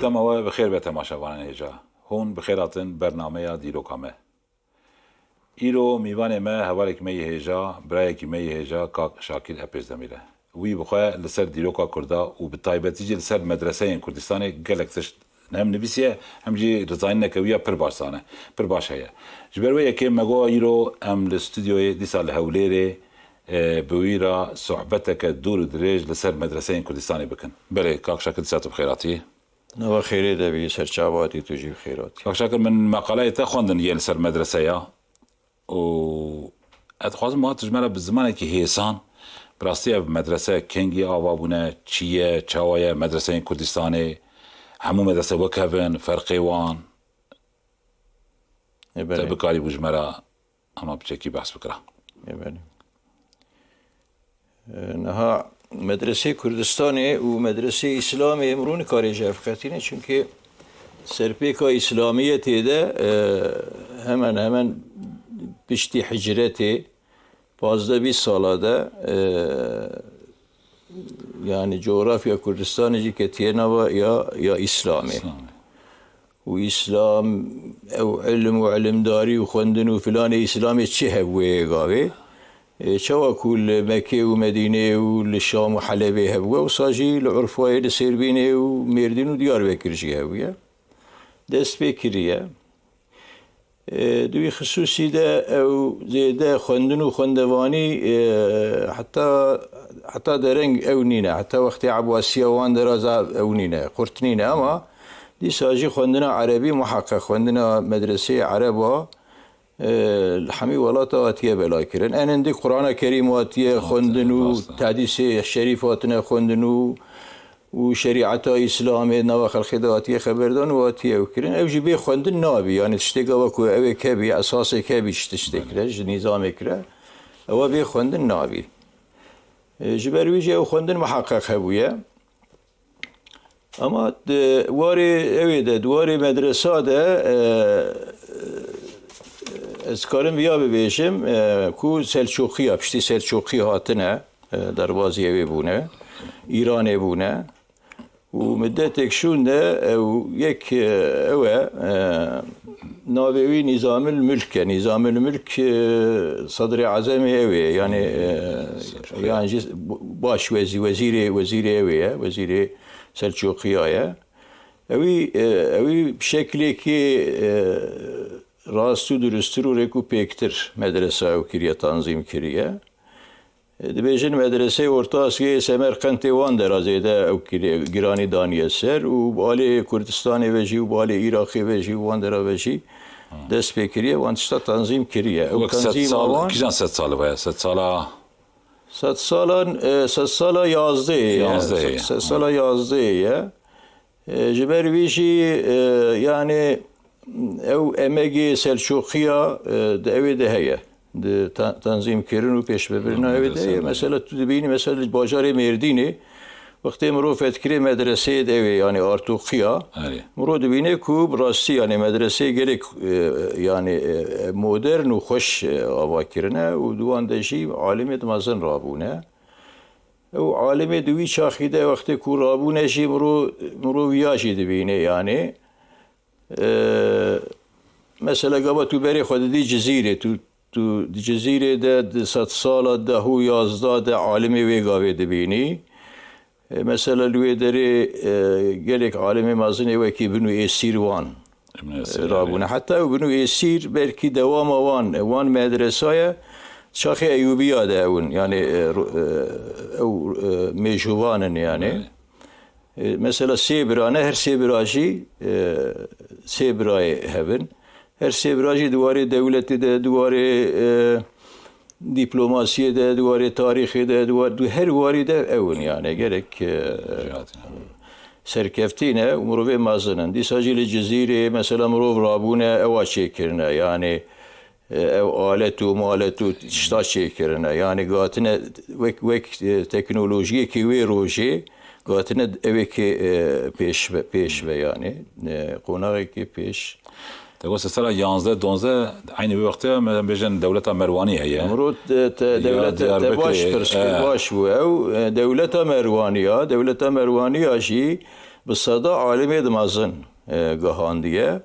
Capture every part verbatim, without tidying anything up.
Dema we bi xêr be temaşevanên hêja. Hûn bi xêr hatin bernameya Dîroka me. Îro mîvanê me hevalekî me yê hêja, birayekî me yê hêja, kak Şakir Epêzdemîr e. Wî bi xwe li ser dîroka Kurda û bi taybetî jî li ser medreseyên Kurdistanê gelek tişt hem nivîsiye, hem jî rizanîneke wî ya pir baş zane, pir baş heye. Ji ber wê yekê me got îro em li stûdyoyê dîsa li Hewlêrê, e, bi wî re sohbeteke dûr û dirêj li ser medreseyên Kurdistanê bikin. Belê, kak Şakir, dîsa tu bi xêr hatî. Nava xêrê de bî, serçava hatî, tu jî bi xêr hatî. Kak Şakir, min meqaleyê te xwendin yê li ser medreseya û ez dixwazim, wiha tu ji me re bi zimanekî hêsan, bi rastî ev medrese kengî ava bûne, çi ye, çawa ye, medreseyên Kurdistanê, hemû medrese wek hev in, ferqê wan, E, te belê. Bikarîbû ji me re hema piçekî behs bikira. E, belê. E, niha medresê Kurdistanê û medresê Îslamê, em rû nikarê ji hev qetîne, çimkî serpêka Îslamiyetê de, e, hemen hemen piştî hicretê pazdeh bîst sala de, e, yani coğrafya Kurdistanê jî ketiye nava ya, ya Îslamê. Îslamê. Û Îslam, ew ilim û ilimdarî û xwendin û filanê Îslamê çi hebûye gavê? E, çawa ku li Mekê û Medînê û li Şam û Helebê hebûye, wisa jî li Urfayê, li Sêrbînê û Mêrdîn û Diyarbekir jî hebûye. Dest pê kiriye. E, di wî xisûsî de ew zêde xwendin û xwendevanî, e, heta, heta dereng ew nîne. Heta wextê Ebasiya wan dera za ew nîne, xurt nîne, ama dîsa jî xwendina erebî muheqeq, xwendina medreseyê ereba, e, li hemî welata hatiye belakirin. En hindî Qur'ana Kerîm hatiye xwendin û rast e. Tedîsê şerîf hatine xwendin û û şerîeta Îslamê nava xelkê de hatiye xeberdan û hatiye ew kirin. Ew jî bê xwendin nabî. Yanî tiştê gava ku ew ê kebî, esasê kebî ji tiştê kire, ji nîzamê kire. Ewa bê xwendin nabî. E, ji ber wî jî ew xwendin miheqeq hebûye. Ama di warê ew ê de, di warê medresa de, e, e, ez karim viya bibêjim, e, ku Selçûqiya, piştî Selçûqî hatine, e, derbazî ew ê bûne, Îranê bûne. Û midetek şûn de ew yek, e, ew e, e, navê wî Nîzamil Mulk e. Nîzamil Mulk, e, Sedrê Ezemê ew ê. Yanî, e, yan jî baş wezî-, wezîrê, wezîrê ew ê ye. Wezîrê Selçûqiya ye. Ewî, e, ewî bi şeklekî, e, rast û durustir û rêk û pêktir medresa ew kiriye, tanzîm kiriye. Dibêjin medreseyê orta Asyayê Semerqentê wan dera zêde ew kirê-, giranî daniye ser û bi alê Kurdistanê ve jî û bi alê Iraqê ve jî û wan dera ve jî dest pê kiriye, wan tişta tanzîm kiriye. Ew Wek sed tanzîma sal, wan kîjan sed sal ve ye? Sed sala? Sed sala, e, sed sala yazdehê ye. Yazdehê ye. Sed sala yazdehê ye. E, ji ber wî jî, e, yani ew emegê Selçûqiya, e, di ewê de heye. Di ta-, tanzîmkirin û pêşvebirina ewê de heye. Mesela tu dibînî, mesela li bajarê Mêrdînê, wextê mirov fetkirê medreseyê de ewê, yani Artoqiya, mirov dibîne ku bi rastî, yani medreseyê gelek, e, yani, e, modern û xweş, e, ava kirine û di wan de jî alimêd mezin rabûne. Ew alimê di wî çaxî de wextê ku rabûne jî mirov, mirov ya jî dibîne, yani. E, mesela gava tu berê xwe didî Cizîrê, tu, tu di Cizîrê de di sedsala deh û yazdeh de alimê wê gavê dibînî. E, mesela li wê derê, e, gelek alimê mezin ê wekî Bin û Êsîr wan, Bin Êsîr, e, rabûne. Heta ew Bin û Êsîr belkî dewama wan, wan medresaye çaxê Eyûbiya de ew in. Yani, e, ro-, e, ew, e, mêjûvan in yani. E, mesela sê bira ne, her sê bira jî, e, sê birayê hev in. Her sê bira jî di warê dewletê de, di warê, e, dîplomasiyê de, di warê tarîxê de, di war-, di her warî de ew in yani. Gerek, e, serkevtî ne û mirovê mezin in. Dîsa jî li Cizîrê mesela mirov rabûne ewa çêkirine. Yani, e, ew alet û malet û tişta çêkirine. Yani gatine wek, wek, e, teknolojiyekî wê rojê gatine ewekê, e, pêş ve, pêş ve yani. E, qonaxekî pêş. Te got sed sala yanzdeh, donzdeh, eynî wê wextê me bêjin dewleta Merwanî heye. Mirov te, te Ya dewlete te Diyarbekirê, baş pirs kir, e. Baş bû. Ew, e, dewleta Merwanî ya, dewleta Merwanî ya jî bi seda alimê di mezin, e, gihandiye.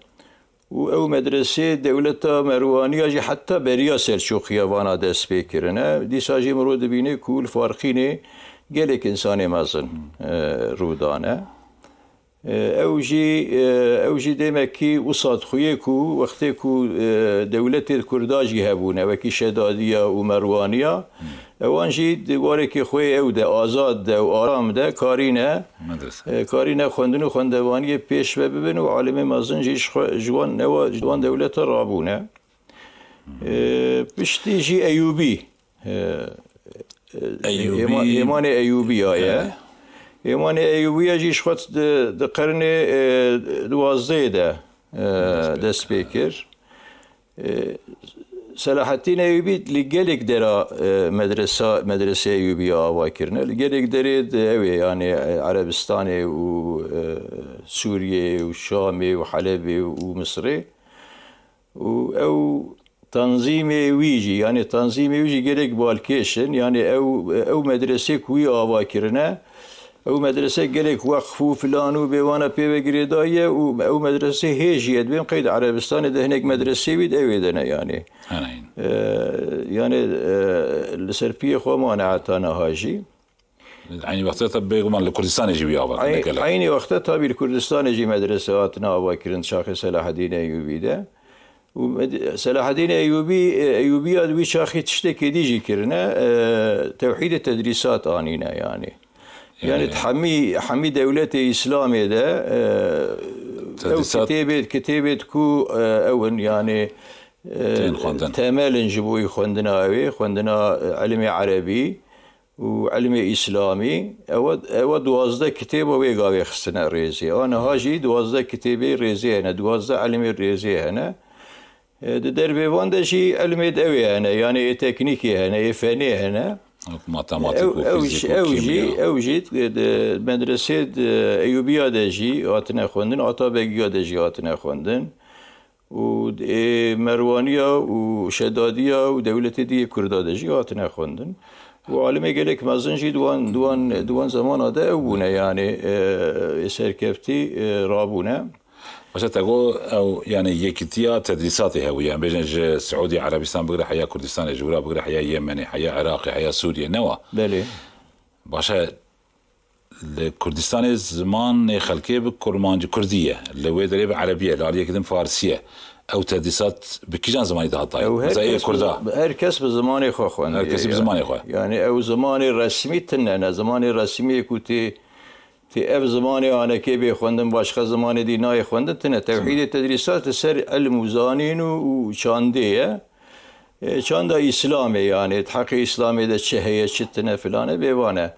Û ew medresê dewleta Merwaniya jî heta beriya Selçûqiya vana dest pê kirine. Dîsa jî mirov dibîne ku li Farqînê gelek însanê mezin, e, rûdane. E, ew jî, e, ew jî demekî wisa dixuye ku wextê ku, e, dewletê Kurda jî hebûne, wekî Şedadiya û Merwaniya, ewan jî di warekê xwe ew de, azad de û aram de karîne, Medrese. e, karîne xwendin û xwendevaniyê pêş ve bibin û alimê mezin jî ji xwe, ji wan newa, ji wan dewleta rabûne. E, piştî jî Eyûbî, e, e, Eyûbî. Êma-, Êmanê Eyûbiya ye. Evet. Êmanê Eyûbiya jî ji xwe di, di qernê, e, duwazdehê de, e, dest pê kir. E, Selahaddîn Eyûbî li gelek dera, e, medresa, medresê Eyûbiya ava kirine. Li gelek derê de ew ê, yani, e, Erebistanê û, e, Sûriyê û Şamê û Helebê û Misirê. Û ew tanzîmê wî jî, yani tanzîmê wî jî gelek balkêş in. Yani ew, ew medresê ku wî ava kirine, ew medrese gelek weqf û filan û bêwana pê ve girêdayî ye û ew medrese hê jî ye. Dibêm qeyd Erebistanê de hinek medresê wî de ew ê de ne yani. Herayîn. E, yani, e, li ser piyê xwe mane heta niha jî. Eynî wextê te bêguman li Kurdistanê jî wî ava Ey-, kirine gelek. Eynî wextê tabî li Kurdistanê jî medrese hatine ava kirin çaxê Selahedîn Eyûbî de. Û med-, Selahedîn Eyûbî, e, Eyûbiya di wî çaxî tiştekê dî jî kirine, e, tewhîdê tedrîsat anîne yani. Yani Yani hemî, hemî dewletê Îslamê de, e, ew Tedrîsat kitêbê, kitêbê ku, e, ew in yani, e, Tên xwendin. temel in ji bo xwendina ew ê, xwendina, e, ilmê erebî. û ilmê Îslamî, ewa, ewa duwazdeh kitêba wê gavê xistine rêzê. A niha jî duwazdeh kitêbê rêzê hene, duwazdeh ilmê rêzê hene. E, di dervê van de jî ilmê de ew ê hene, yani ê teknîkê hene, ê fenê hene. Wek matematîk Ew, û ew fîzîk jî, û ew jî, kîmya. ew jî di, di medresê di Eyûbiya de jî hatine xwendin, Atabegiya de jî hatine xwendin. Û ê Merwaniya û Şedadiya û dewletê dî yê Kurda de jî hatine xwendin. Û alimê gelek mezin jî di wan, di wan, di wan zemana de ew bûne, yani, e, ê serkeftî, e, rabûne. Başa te got ew, yani, yekîtiya tedrîsatê hebûye. Em bêjin ji Siûdî Erebistan bigire heya Kurdistanê, ji wira bigire heya Yemenê, heya Iraqê, heya Sûriyê, ne wa? Belê. Başa Li Kurdistanê zimanê xelkê bi kurmancî, kurdî ye. Li wê derê bi erebî ye, li aliyekî din farsî ye. Ew tedrîsat bi kîjan zimanî de hat dayîn? Ew her Mesela ê kes bi kurda. zi-, her kes bi zimanê xwe xwendê. Her kesî bi zimanê xwe. Yani ew zimanê resmî tine ne. Zimanê resmî ku tê, tê ev zimanê anekê bê xwendin, başqa zimanê dî nayê xwendin tine. Tewhîdê tedrîsat li ser ilm û zanîn û, û çandê ye. E, çanda Îslamê, yani, di heqê Îslamê de çi heye, çi tine filan e, bêvan e.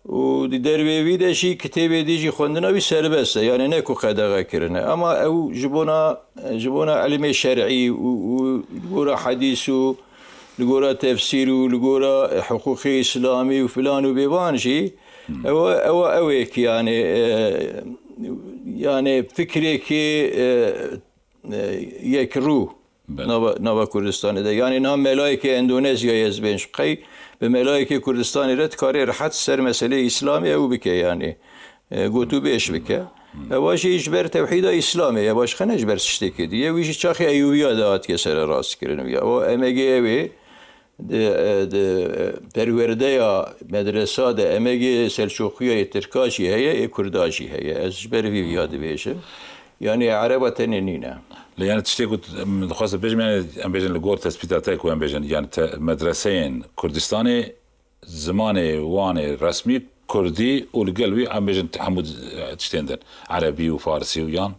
Û di dervê wî de jî kitêbê dî jî xwendina wî serbest e, yani ne ku qedexe kirine. Ama ew ji bona, ji bona ilmê şer'î û, û li gora hedîs û li gora tefsîr û li gora hiqûqê Îslamî û filan û bêvan jî, ew, ew, ew ê ki, yani, e, yani fikrekê, e, e, yekrû Belê. nava, nava Kurdistanê de. Yani niha melayekê Endonezyayê ez bên ji qey bi melayekê Kurdistanê re dikare rehet ser meseleyê Îslamê ew bike yani. E, gotûbêj bike. Ewa jî ji ber tewhîda Îslamê ye, başqa ne ji ber tiştekê dî ye. Wî jî çaxê Eyûbiya de hatiye sererast kirin. Ya, o emegê ew ê di, di perwerdeya medresa de emegê Selçûqiya yê Tirka jî heye, ê Kurda jî heye. Ez ji ber vî viya dibêjim. Yani Ereba tenê nîne. Lê yani tiştê ku em dixwazin bêjim, yani em bêjin li gor tespîta te ku em bêjin, yani te, medreseyên Kurdistanê zimanê wan ê resmî kurdî û li gel wî em bêjin hemû tiştên din, erebî û farsî û yan.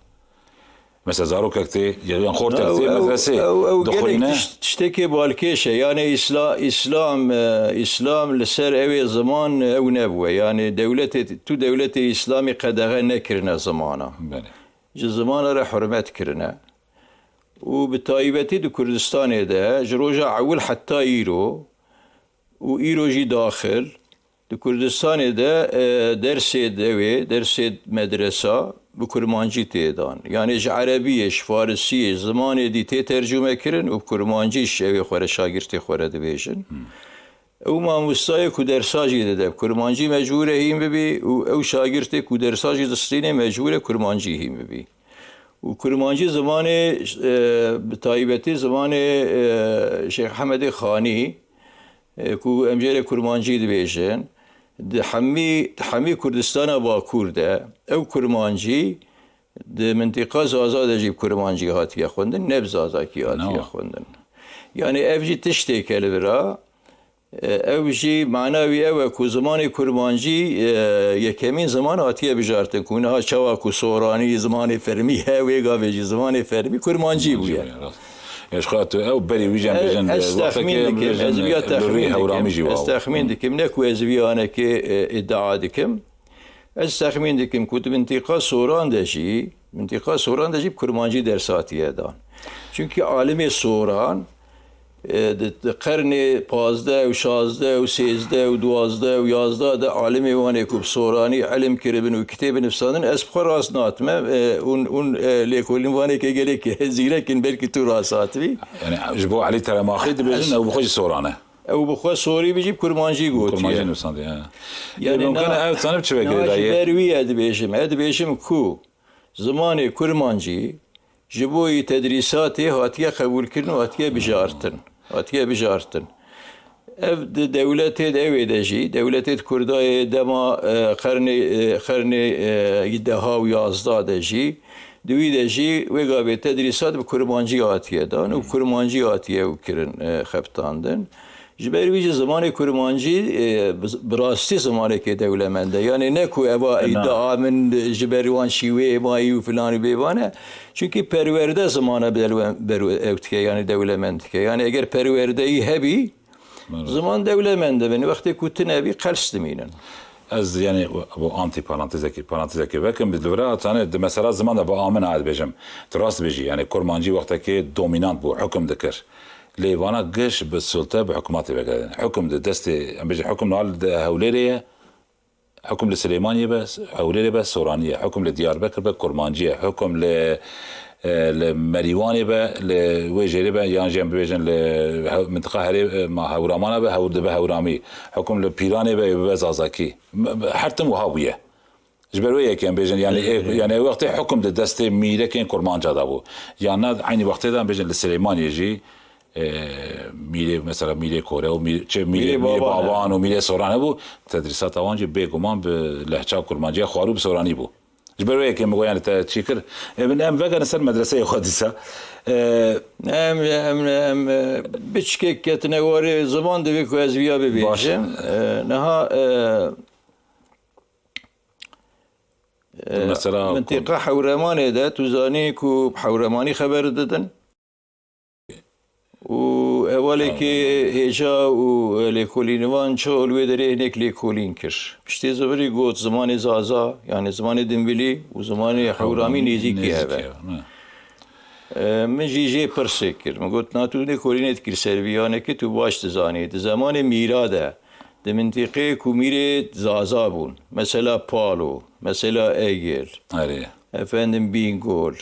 Mesela zarokek tê, yan xortek tê, Ew, ew, medresê ew, ew gelek dixwîne. tiş-, tiştekê balkêş e. Yani Îsla-, Îslam, e, Îslam li ser ew ê ziman ew nebûye. Yani dewletê, tu dewletê Îslamî qedexe nekirine zimana. Belê. Ji zimana re hurmet kirine. Û bi taybetî di Kurdistanê de ji roja ewil heta îro û îro jî daxil, di Kurdistanê de, e, dersê dewê, dersê medresa bi kurmancî tê dan. Yani ji erebiyê, ji farisiyê, zimanê dî tê tercûme kirin û bi kurmancî ji ew ê xwe re, şagirtê xwe re dibêjin. Hmm. Ew mamostayê ku dersa jî dide, kurmancî mecbûr e hîn bibî û ew şagirtê ku dersa jî distînê mecbûr e kurmancî hîn bibî. Û kurmancî zimanê, e, bi taybetî zimanê, e, Şêx Hemedê Xanî, e, ku em jê re kurmancî dibêjin, di hemî, di hemî Kurdistana Bakur de ew kurmancî di mintiqa Zaza de jî bi kurmancî hatiye xwendin, ne bi zazakî hatiye xwendin. Yanî ev jî tiştêk e li vira. E, ew jî mana wî ew e ku zimanê kurmancî, e, yekemîn ziman hatiye bijartin, ku niha çawa ku soranî zimanê fermî ye, wê gavê jî zimanê fermî kurmancî bûye. Kurmancî bûye, rast. Ya, ji xwe tu ew berî wî jî em bêjin, ez wextekê texmîn em dikim, bêjin, ez vîya li rûyê texmîn dikim, hewramî jî ez wa. Texmîn dikim, ne ku ez vî anekê, e, îdia dikim. Ez texmîn dikim ku di mintîqa Soran de jî, mintîqa Soran de jî bi kurmancî ders hatiye dan. Çunkî alimê Soran, e, di, di qernê pazdeh û şazdeh û sêzdeh û duwazdeh û yazdeh de alimê wan ê ku bi soranî ilim kiribin û kitêb nivîsandin, ez bi xwe rast natime, e, hûn, hûn, e, lêkolîn wan ê ke gelek zîrek in, belkî tu rast hatibî. Yani ji bo Elî Teremaxî dibêjin, ew bi xwe jî soran e. Ew bi xwe sorî bijî bi kurmancî gotiye. Kurmancî nivîsandiye, he. Yani Ê, mimkun e na-, ew tanib çi vekirî niha ji dayê? Ber wî ez dibêjim, ez dibêjim ku zimanê kurmancî ji bo yî tedrîsatê hatiye qebûlkirin û hatiye bijartin. Hatiye bijartin. Ev di dewletê de, ew ê de jî, dewletê di Kurdayê dema, e, qernê, e, qernê, e, deha û yazda de jî, di wî de jî wê gavê tedrîsat bi kurmancî hatiye dan û kurmancî hatiye ew kirin, e, xebitandin. Ji ber wî jî zimanê kurmancî, e, bi, bi rastî zimanekê dewlemend e. Yanî ne ku eva îdia min ji ber wan şîweyê mayî û filan û bêvan e. Çunkî perwerde zimana belwe-, berwe-, ew dike, yanî dewlemend dike. Yanî eger perwerdeyî hebî, ziman dewlemend dibin. Wextê ku tune bî, qels dimînin. Ez, yani, bu anti parantezekî, parantezekî vekim, bi dûre atane, di mesela ziman de bi amin ad bêjim. Tu rast bêjî, yani, kurmancî wextekê dominant bû, hukum dikir. Lê vana giş bi sulte, bi hikûmetê vegere. Hukum di destê, em bêjin, hukum nal di Hewlêrê ye, hukum li Silêmaniyê be, Hewlêrê be, Soranî ye. Hukum li Diyarbekir be, kurmancî ye. Hukum li, e, li Merîwanê be, li wê jêrê be, yan jî em bibêjin li Hew-, mintiqa herê, e, ma Hewramana be, Hewr dibe Hewramî. Hukum li Pîranê be, ê bibe Zazakî. M-, m-, her tim wiha bûye. Ji ber wê yekê em bêjin, yani, ê, yani, ê wextê hukum di destê mîrekên kurmanca de bû. Yan na eynî wextê de em bêjin li Silêmaniyê jî, e, mîrê, mesela mîrê Kore û mîr-, çi mîrê, mîrê Baban û mîrê Soran hebû, tedrîsata wan jî bêguman bi lehça kurmancî ya xwarû bi soranî bû. Ji ber wê yekê min got, yani, te çî kir. E, em vegerin ser medreseyê xwe dîsa. E, em, em, em, e, biçkek ketine warê ziman divê ku ez viya bibêjim. Baş. E, niha, e, E, mesela mintîqa Hewremanê de, tu zanî ku bi Hewremanî xeber didin. Û hevalekê hêja û lêkolînivan çol wê derê hinek lêkolîn kir. Piştî zivirî got, zimanê Zaza, yani zimanê Dimbilî û zimanê Hewramî nêzîkî hev e. E, min jî jê pirsê kir. Min got, na tu lêkolînê dikir ser vî yanekê, tu baş dizanî. Di zemanê mîra de, di mintîqeyê ku mîrê Zaza bûn, mesela Palo, mesela Egil, Erê. efendim Bîngol,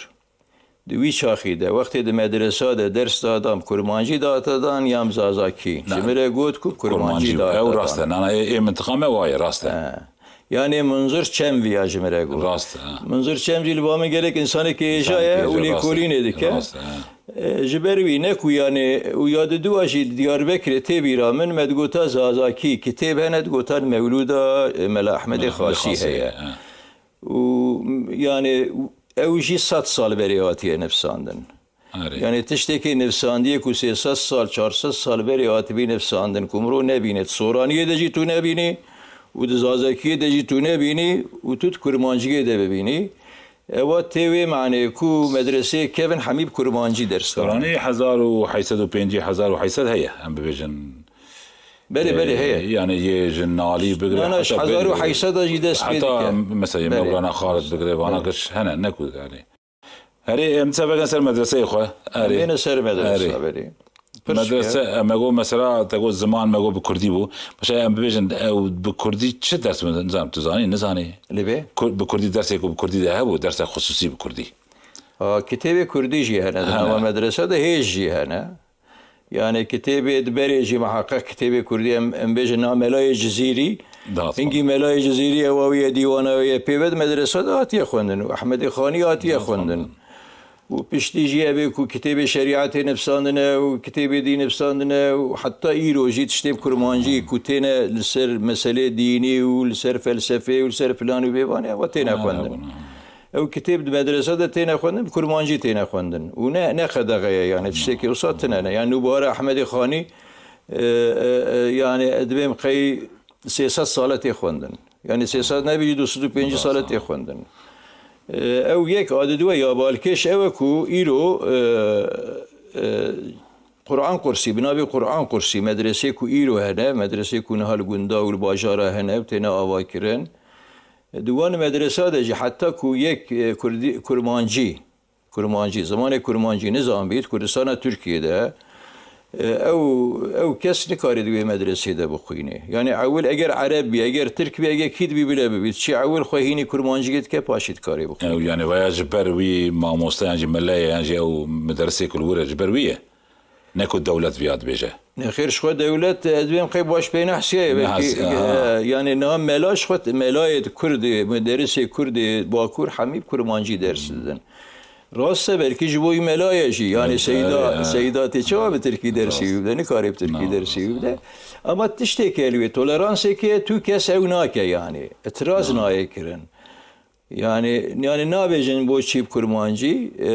di wî çaxî de, wextê di medresa de ders dadan, kurmancî datedan yan Zazakî? Ji min re got ku kurmancî datedan. Ew rast e. Nana ê, ê mintiqa me waye, rast e. He. Yanê Munzur Çem viya ji min re got. Rast e, ha. Munzur Çem jî li ba min gelek insanekî hêja ye û lêkolînê dike. Rast e, ha. E, ji ber wî ne ku yanê û ya diduwa jî li Diyarbekirê tê bîra min, me digota Zazakî, kitêb hene digotan Mewlûda, e, Mela Ehmedê Xasî heye. Ha. Û, yanê, ew jî sed sal berê hatiye nivîsandin. Erê. Yanî tiştekî nivîsandiyê ku sê sed sal, çar sed sal berê hatibî nivîsandin, ku mirov nebîne. Di Soraniyê de jî tu nebînî û di Zazakiyê de jî tu nebînî û tu di Kurmanciyê de bibînî. Ewa tê wê manê ku medreseyê kevin hemî bi Kurmancî ders dane. Soranî hezar û heyt sed û pêncî, hezar û heyt sed heye, em bibêjin. Belê, belê, heye. Ee, yani yê ji Nalî bigire, Na, na, ji heta hezar û heyt sed jî dest pê dike. Heta mesela yê Belê. Mewlana Xalid bigire, vana Belê. giş hene, ne ku yani. Herê, em dîsa vekin ser medreseyê xwe. Erê. Em êne ser medresa, Erê. belê. Pirs Medrese, e. em got mesela, te got ziman, me got bi kurdî bû. Mesela em bibêjin, ew bi kurdî çi ders bû? Nizanim, tu zanî, nizanî? Lê bê? Kur-, bi kurdî dersê ku bi kurdî de hebû, dersa xusûsî bi kurdî. A, kitêbê kurdî jî hene, di Hene. nava medresa de hêj jî hene. Yani kitêbê di berê jî miheqeq kitêbê kurdî em, em bêjin na Melayê Cizîrî. Hingî Melayê Cizîrî ewa wî ye, dîwana wî ye, pê ve di medresa de hatiye xwendin û Ehmedê Xanî hatiye xwendin. Û piştî jî ev ê ku kitêbê şerîetê nivîsandine û kitêbê dî nivîsandine û heta îro jî tiştê bi kurmancî ku têne li ser meselê dînî û li ser felsefê û li ser filan û bêvanê ewa têne xwendin. Ew kitêb di medresa de têne xwendin, bi kurmancî têne xwendin. Û ne, ne qedexe ye, yani tiştekî wisa tune ne. Yani nûbara Ehmedê Xanî, e, e, e, yani divêm qey sê sed sale tê xwendin. Yani sê sed nebî, du sed û pêncî sale tê xwendin. E, ew yek a diduwe ya balkêş ew e ku îro, e, e, Quran Qursî, bi navê Quran Qursî, medresê ku îro hene, medresê ku niha li gunda û li bajara hene û têne avakirin. Di wan medresa de jî heta ku yek, e, Kurdî, Kurmancî, Kurmancî, zimanê Kurmancî nizanbît, Kurdistana Tirkiyê de, e, ew, ew kes nikarê di wê medresê de bixwînê. Yani ewil eger Ereb bî, eger Tirk bî, eger kî dibî bile bibît, çi ewil xwe hînî Kurmancî dike, paşî dikarê bixwînê. Ew yani veya ji ber wî mamoste yan jî mele ye yan jî ew medersê ku li wir e ji ber wî ye. Ne ku dewlet viya dibêje. Nexêr, ji xwe dewlet, ez dibêm qey baş pê nehsiyaye, belkî, e, yani niha mela ji xwe, melayê di Kurdê, muderisê Kurdê Bakur hemî bi kurmancî ders didin. Rast e, belkî ji bo wî mela ye jî. Yani Seyda, Seyda tê çawa bi tirkî dersî wî bide, nikare bi tirkî dersî wî bide. Ama tiştêk e li wê, toleransêk e, tu kes ew nake yani. Itiraz nayê kirin. Yani, yani nabêjin bo çî bi kurmancî, e,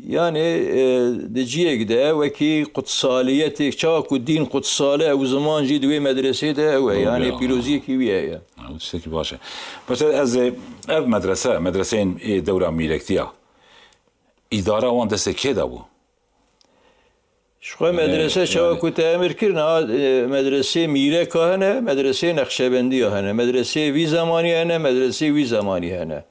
yani, e, di ciyek de wekî qutsaliyetê, çawa ku dîn qutsal e, ew ziman jî di wê medresê de ew e. Yani pîroziyekî wî heye. Ew tiştekî baş e. Mesela ez ê, ev medrese, medreseyên ê dewra mîrektiya, îdara wan destê kê de bû? Ji xwe medrese çawa ku te emir kir, niha, e, medresê mîreka hene, medresê nexşebendiya hene, medresê vî zemanî hene, medresê wî zemanî hene.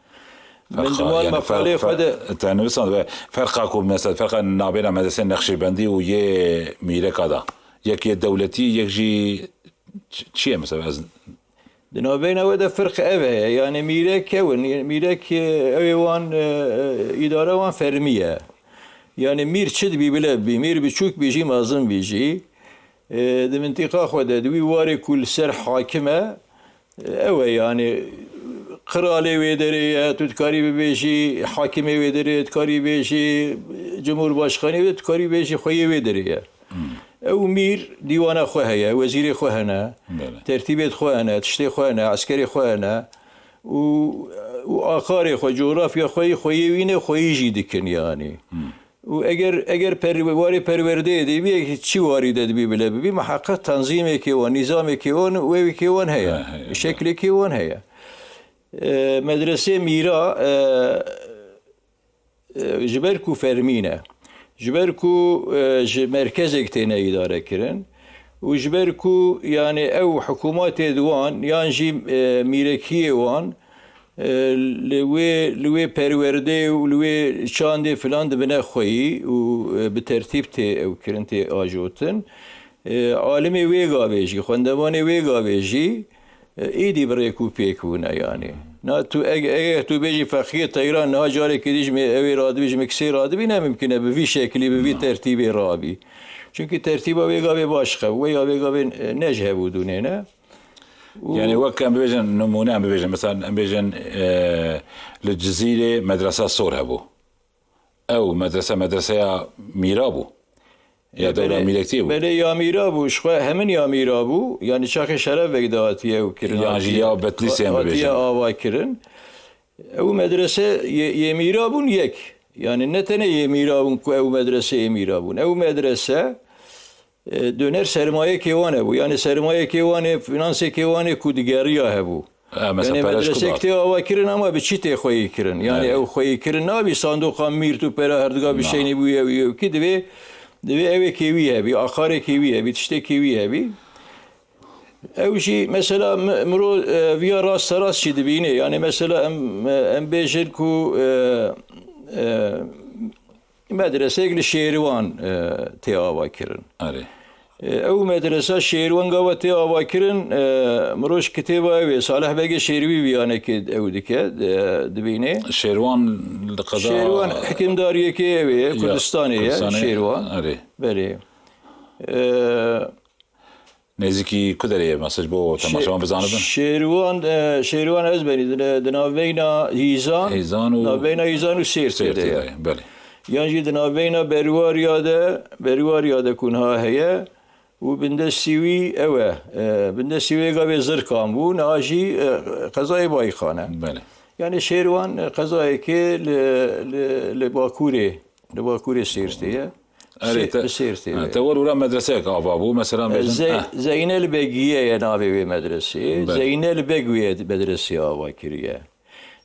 Min di wan meqalê xwe de te nivîsand ve ferqa ku mesela ferqa nabêna medresê nexşebendî û yê mîreka da. Yek yê dewletî, yek jî çi, çi ye mesela ez Di navbeyna we de firq ev heye, yani mîrek ew in, mîrek, e, ew ê wan, e, e, îdara wan fermî ye. Yani mîr çi dibî bile bibî, mîr biçûk bî jî, mezin bî jî, e, di mintîqa xwe de, di wî warê ku li ser hakim e, e, ew e yani qiralê wê derê ye, tu dikarî bibêjî, hakimê wê derê dikarî bêjî, cumhurbaşkanê wê dikarî bêjî, xweyê wê derê ye. Ew mîr dîwana xwe heye, wezîrê xwe hene, tertîbê xwe hene, tiştê xwe hene, eskerê xwe hene û, û aqarê xwe, cografya xwe yî, xweyê wî ne, xweyî jî dikin yani. Û eger, eger per-, warê perwerdeyê de bî, çi warî de dibî bile bibî, miheqeq tenzîmekê wan, nîzamekê wan, wewekê wan heye, şeklekê wan heye. E, medresê mîra, e, e, ji ber ku fermî ne, ji ber ku, e, ji merkezek têne îdare kirin û ji ber ku, yani, ew hikûmatê di wan yan jî, e, mîrekiyê wan, e, li wê, li wê perwerdê û li wê çandê filan dibine xweyî û, e, bi tertîb tê ew kirin, tê ajotin. E, alimê wê gavê jî, xwendevanê wê gavê jî, e, êdî bi rêk û pêk bûne, yani. Na tu eg-, eger tu bêjî Fexriyê Teyran niha carekê dî ji me ew ê radibî, ji me kisê radibî, ne mimkun e bi vî şeklî, bi vî tertîbê rabî. Çunkî tertîba wê gavê başqa, wê ya wê gavê, e, ne ji hevû dûnê ne. Û Yani wek em bibêjin, nimûne em bibêjin, mesela em bêjin, e, li Cizîrê medresa sor hebû. Ew medrese, medreseya mîra bû. Ya dewra mîrektiyê bû. Belê ya mîra bû, ji xwe hemin ya mîra bû. Yani çaxê Şeref Beg de hatiye ew kirin, Yan jî hatiye, ya Betlîsê em hatiye bibêjin. Ava kirin. Ew medrese yê, yê mîra bûn yek. Yani ne tenê yê mîra bûn ku ew medrese yê mîra bûn. Ew medrese, e, döner sermayekê wan hebû. Yani sermayekê wan ê, finansekê wan ê ku digeriya hebû. E, mesela Yani pere ji ku medresek da? Tê ava kirin ama bi çi tê xweyî kirin? Yani Yani. Ew xweyî kirin nabî sandoqa mîr tu pera herdiga bişeynî bûye wî ew kî divê, divê ewekê wî hebî, aqarekê wî hebî, tiştekê wî hebî. Ew jî mesela mi-, miro, e, viya rasterast jî dibînê. Yani mesela em, e, em bêjin ku, e, e, Medreseyek li Şêrwan, e, tê ava kirin. Erê. E, ew medresa Şêrwan gava tê ava kirin, e, mirov ji kitêba ew ê, Salih Begê Şêrwî viyanekê ew dike, e, dibînê. Şêrwan li qeda Şêrwan hikimdariyekê ew ê, Ya, Kurdistanê ye, Kurdistanê, Şêrwan. Erê. Belê. E, Nêzîkî ku derê ye? Mesela ji bo temaşevan bizanibin. Şêrwan, e, Şêrwan Ezbenî di, di navbeyna Hîzan, Hêzan û navbeyna Hîzan û Sêrtê Sêrtê de ye. De ye, belê. Yan jî di navbeyna Berwariya de, Berwariya de ku niha heye û bindestî wî ew e. E, bindestî wê gavê Zirkan bû, niha jî, e, qezayê Bayxan e. Belê. Yani Şêrwan, e, qezayekê li, li, li Bakurê, li Bakurê Sêrtê ye. Erê, Sê-, te, bi Sêrtê ha, ye. Te wer û ra medreseyek ava bû, mesela, e, bêjin, Ze-, ha. Zeynel Begiye ye navê wê medresê. Belê. Zeynel Beg wê medresê ava kiriye.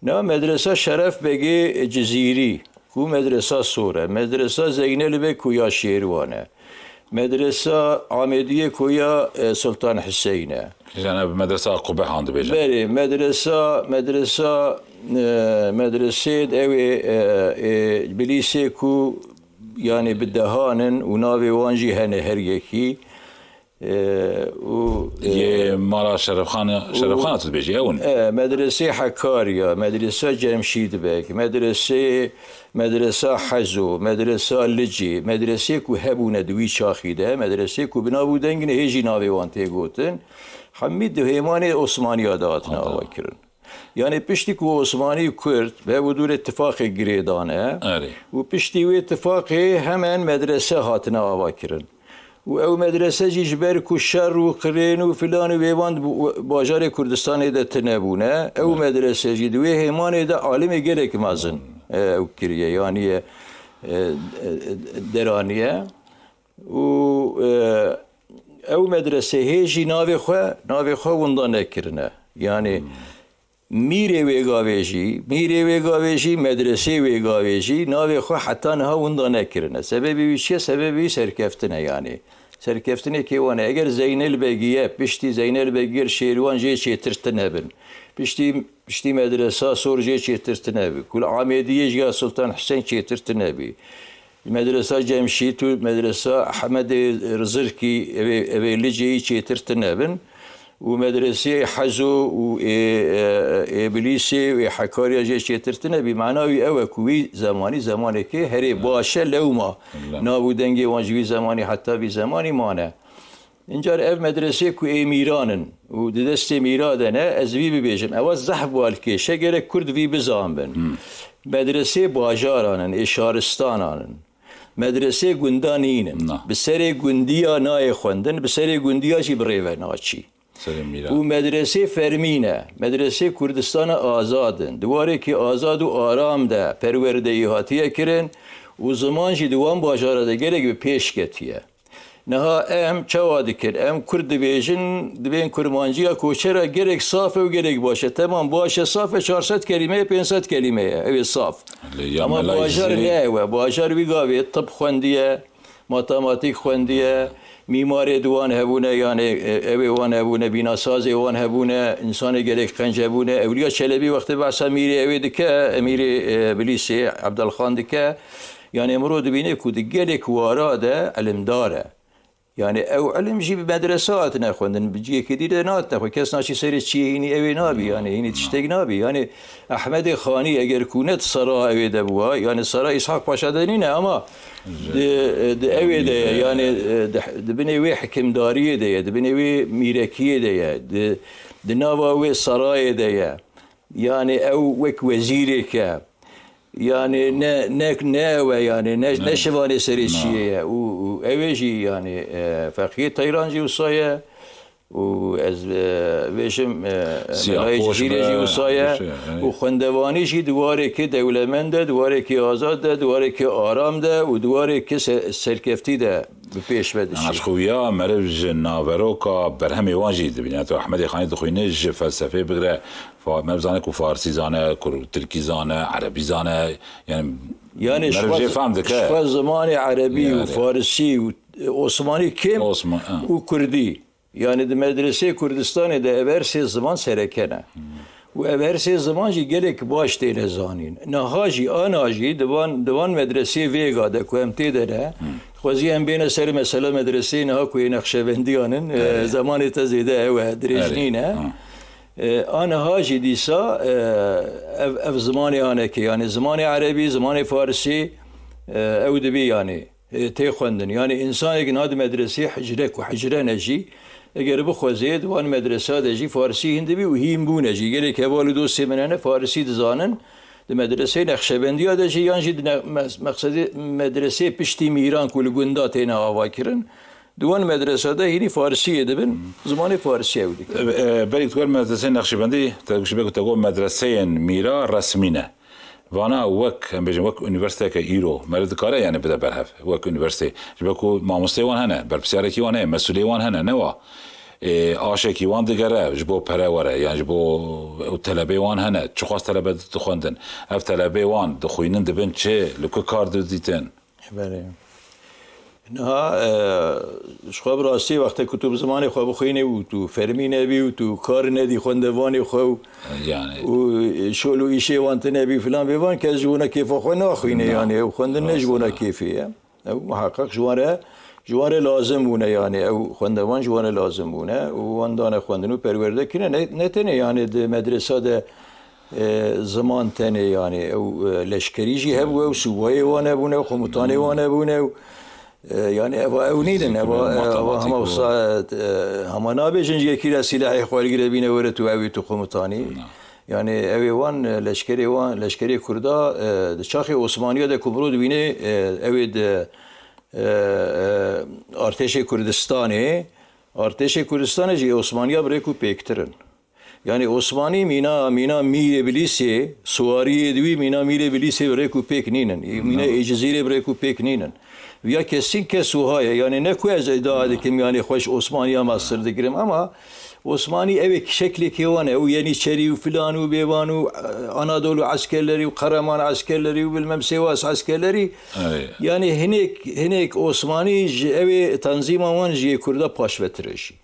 Na medresa Şeref Begê Cizîrî, ku medresa sor e. Medresa Zeynel Beg ku ya Şêrwan e. Medresa Amêdiyê ku ya, e, Sultan Hüseyin e. Yani bi medresa Qubehan dibêjin. Belê, medresa, medresa, e, medresê de ew ê, e, ê, Bilîsê ku yani bi dehan in û navê wan jî hene her yekî. E, û, e, Yê mala Şerefxan, û, Şerefxan tu dibêjî, ew in? E, medresê Hekarya, medresa Cemşîd Beg, medresê, medresa Hezo, medresa Licê, medresê ku hebûne di wî çaxî de, medresê ku bi nav û deng ne hê jî navê wan tê gotin, hemî di hêmanê Osmaniya de hatine ava kirin. Yani piştî ku Osmanî û Kurd bi hev û dû re tifaqê girê dane Erê. û piştî wê tifaqê hemen medrese hatine ava kirin. Û ew medrese jî ji ber ku şer û qirên û filan û vêvan di bajarê Kurdistanê de tune bûne, ew Erê. medrese jî di wê hêmanê de alimê gelek mezin, e, ew kiriye, yani, e, e, deraniye. Û, e, ew medrese hê jî navê xwe, navê xwe winda nekirine. Yani, Hmm. Mîrê wê gavê jî, mîrê wê gavê jî, medresê wê gavê jî, navê xwe heta niha winda nekirine. Sebebê wî çi ye? Sebebê wî serkeftin e, yani. Serkeftinê kê wan e? Eger Zeynel Begiye, piştî Zeynel Begiye li Şêrwan jê çêtir tune bin. Piştî, piştî medresa sor jê çêtir tune bi. Ku li Amêdiyê ji ya Sultan Hüseyin çêtir tune bi. Medresa Cemşît û medresa Ehmedê Rizirkî, evê, evê Liceyî çêtir tune bin. Û medreseyê Hezo û ê, e, ê Bilîsê û ê Hekarya jê çêtir tune bî. Mana wî ew e ku wî zemanî, zemanekê herê baş e lewma. Lewma. Nav û dengê wan ji wî zemanî heta vî zemanî mane. Încar ev medresê ku ê mîran in û di destê mîra de ne, ez vî bibêjim. Ewa zehf balkêş e, gerek Kurd vî bizan bin. Hmm. Medresê bajaran in, ê şaristanan in. Medresê gunda nînin. Na. Bi serê gundiya nayê xwendin, bi serê gundiya jî bi rê ve naçî. Serê mîran. Û medresê fermî ne. Medresê Kurdistana azad in. Di warêkî azad û aram de perwerdeyî hatiye kirin û ziman jî di wan bajara de gelek bi pêş ketiye. Niha em çawa dikin? Em Kurd dibêjin, dibên kurmanciya koçera gelek saf e û gelek baş e. Temam, baş e, saf e, çar sed kelîme ye, pênc sed kelîme ye. Ew ê saf. Lê ya Ama Mela bajar Cizîrî ne ew e. Bajar wî gavê tib xwendiye, matematîk xwendiye, mîmarê di wan hebûne, yani, e, ew ê wan hebûne, bînasazê wan hebûne, insanê gelek qenc hebûne. Ewliya Çelebî wextê behsa mîrê ew ê dike, emîrê, e, Bilîsê, Ebdelxan dike. Yani, emro dibîne ku di gelek wara de ilimdar e. Yani, ew ilim jî bi medrese hatine xwendin, bi cihekî dî de nehatine xwe. Kes naçî serê çiyê hînî ew ê nabî, yani, hînî tiştek nabî. Yani, Ehmedê Xanî eger ku ne di sera ew ê de bûa, yani, sera Îshak Paşa de nîne ama di, di ew ê de ye, yani, e, di, di binê wê hikimdariyê de ye, di binê wê mîrekiyê de ye, di, di nava wê serayê de ye. Yani, ew wek wezîrêk e. Yani ne, ne, ne ew e yani, ne, ne şivanê serê çiyê ye. Û, û ew ê jî yani, e, Feqiyê Teyran jî wisa ye. Û ez, e, bêjim, e, Melayê Cizîrê jî wisa ye. Û xwendevanî jî di warêkê dewlemend e, di warêkê azad de, di warêkê aram de û di warêkê se-, serkeftî de bi pêş ve diçî. Ji xwe ya meriv ji naveroka berhemê wan jî dibîne. Tu Ehmedê Xanî dixwîne ji felsefê bigire, Fa-, me bizane ku farsî zane, ku tirkî zane, erebî zane, yani Yani meriv jê fehm dike. Ji xwe zimanê erebî û farisî û, e, osmanî kêm Osman, ha. û kurdî. Yani di medreseyê Kurdistanê de ev her sê ziman sereke ne. Û ev her sê ziman jî gelek baş têne zanîn. Niha jî, ana jî di van, di van medreseyê vêga de ku em tê de ne, xwezî em bêne ser mesela medreseyê niha ku yê Nexşebendiyan in, e, Evet. zemanê te zêde ew e, dirêj Evet. nîne. Ha. E, aniha jî dîsa, e, ev, ev zimanê anekê, yani zimanê erebî, zimanê farisî, e, ew dibî yani. e, tê xwendin. Yani, insanek niha di medresê hicre ku hicre ne jî, eger bixwezê, di wan medresa de jî farisî hîn dibî û hîn bûne jî. Gelek heval û dostê min hene, farisî dizanin. Di medreseyê Nexşebendiya de jî, yan jî di ne-, mes-, meqsedê medresê piştî mîran ku li gunda têne ava kirin, di wan medresa de hînî farisiyê dibin, zimanê farisî ew dikin. E, e, berî tu wer medreseyên Nexşebendî, te ji ber ku te got medreseyên mîra resmî ne. Vana wek, em bêjin, wek unîversîteyeke îro meriv dikare, yani, bide berhev, wek unîversîteyê. Ji ber ku mamosteyê wan hene, berpirsiyarek wan heye, mesûlê wan hene, ne wa. Ê, aşekî wan digere, ji bo pere were, yani ji bo ew telebê wan hene. Çiqas telebe dixwendin? Ev telebê wan dixwînin, dibin çi? Li ku kar didîtin? Belê. Niha, e, ji xwe bi rastî wextê ku tu bi zimanê xwe bixwînî û tu fermî nebî û tu kar nedî xwendevanê xwe û, Yani. û şol û îşê wan tune bî filan bê van kes ji bona kêfa xwe naxwîne, Yani. yani ew xwendin ne ji bona Mesela. kêfê ye. Ew muheqeq ji wan re, ji wan re lazim bûne, yani ew xwendevan ji wan re lazim bûne û wan dane xwendin û perwerde kirine. Ne, ne tenê yani di medresa de, e, ziman tenê, yani ew, e, leşkerî jî hebû, ew subayê wan hebûne, ew komutanê wan hebûne, ew, e, yani eva ew nînin, eva, Fîzîk, eva hema matematik wisa, e, hema nabêjin ji yekî re sîlehê xwe ergire bîne were tu ew ê tu komutanî. Na. Yani ew ê wan, e, leşkerê wan, leşkerê Kurda, e, di çaxê Osmaniya de ku mirov dibîne, e, ew ê di, e, e, artêşê Kurdistanê, artêşê Kurdistanê jî Osmaniya bi rêk û pêktir in. Yani Osmanî mîna, mîna mîrê Bilîsê, suwariyê di wî mîna mîrê Bilîsê bi rêk û pêk nînin. Mîna Êcizîrê bi rêk û pêk nînin. Viya kesîn kes wiha ye. Yani ne ku ez îdia dikim, yani xwe ji Osmaniya mestir digirim, ama Osmanî ew ê şeklekê wan e. Ew Yenîçerî û filan û bêvan û, e, Anadolu eskerlerî û Qereman eskerlerî û bilmem Sêwas eskerlerî. Ey. Yani hinek, hinek Osmanî ji ew ê tenzîma wan jî yê Kurda paşvetir e jî.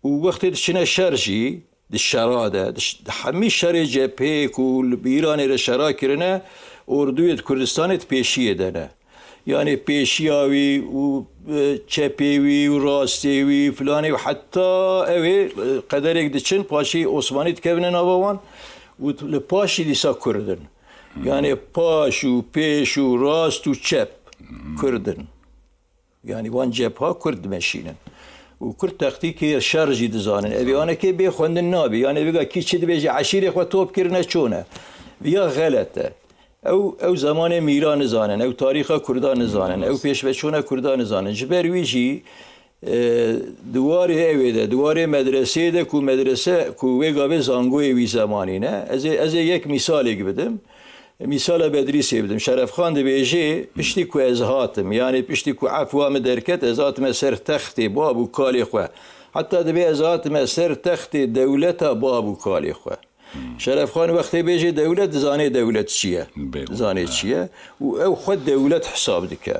Û wextê diçine şer jî, di şera de, di ş-, di hemî şerê cephê ku li Îranê re şera kirine, orduyê di Kurdistanê di pêşiyê de ne. Yani pêşiya wî û, e, çepê wî û rastê wî filanê û heta ew ê, e, qederek diçin, paşî Osmanî dikevine nava wan û li paşî dîsa Kurd in. Yani paş û pêş û rast û çep Kurd in. Yani wan cepha Kurd dimeşînin. Û Kurd taktîkê şer jî dizanin. Evê anekê bê xwendin nabî. Yani vêga kî çi dibêje, eşîrê xwe top kirine çûne. Viya xelet e. Ew, ew zemanê mîra nizanin, ew tarîxa Kurda nizanin, ew pêşveçûna Kurda nizanin. Ji ber wî jî, e, di warê ew ê de, di warê medreseyê de ku medrese, ku wê gavê zangoyê wî zemanî ne. Ez ê, ez ê yek mîsalêk bidim. Mîsala Bedrîsê bidim. Şerefxan dibêje, piştî ku ez hatim, yanî piştî ku efwa min derket, ez hatime ser textê bab û kalê xwe. Heta dibê ez hatime ser textê dewleta bab û kalê xwe. Şerefxan wextê bêje dewlet, dizanê dewlet çi ye. Bêguman, Dizanê he. çi ye. Û ew xwe dewlet hesab dike.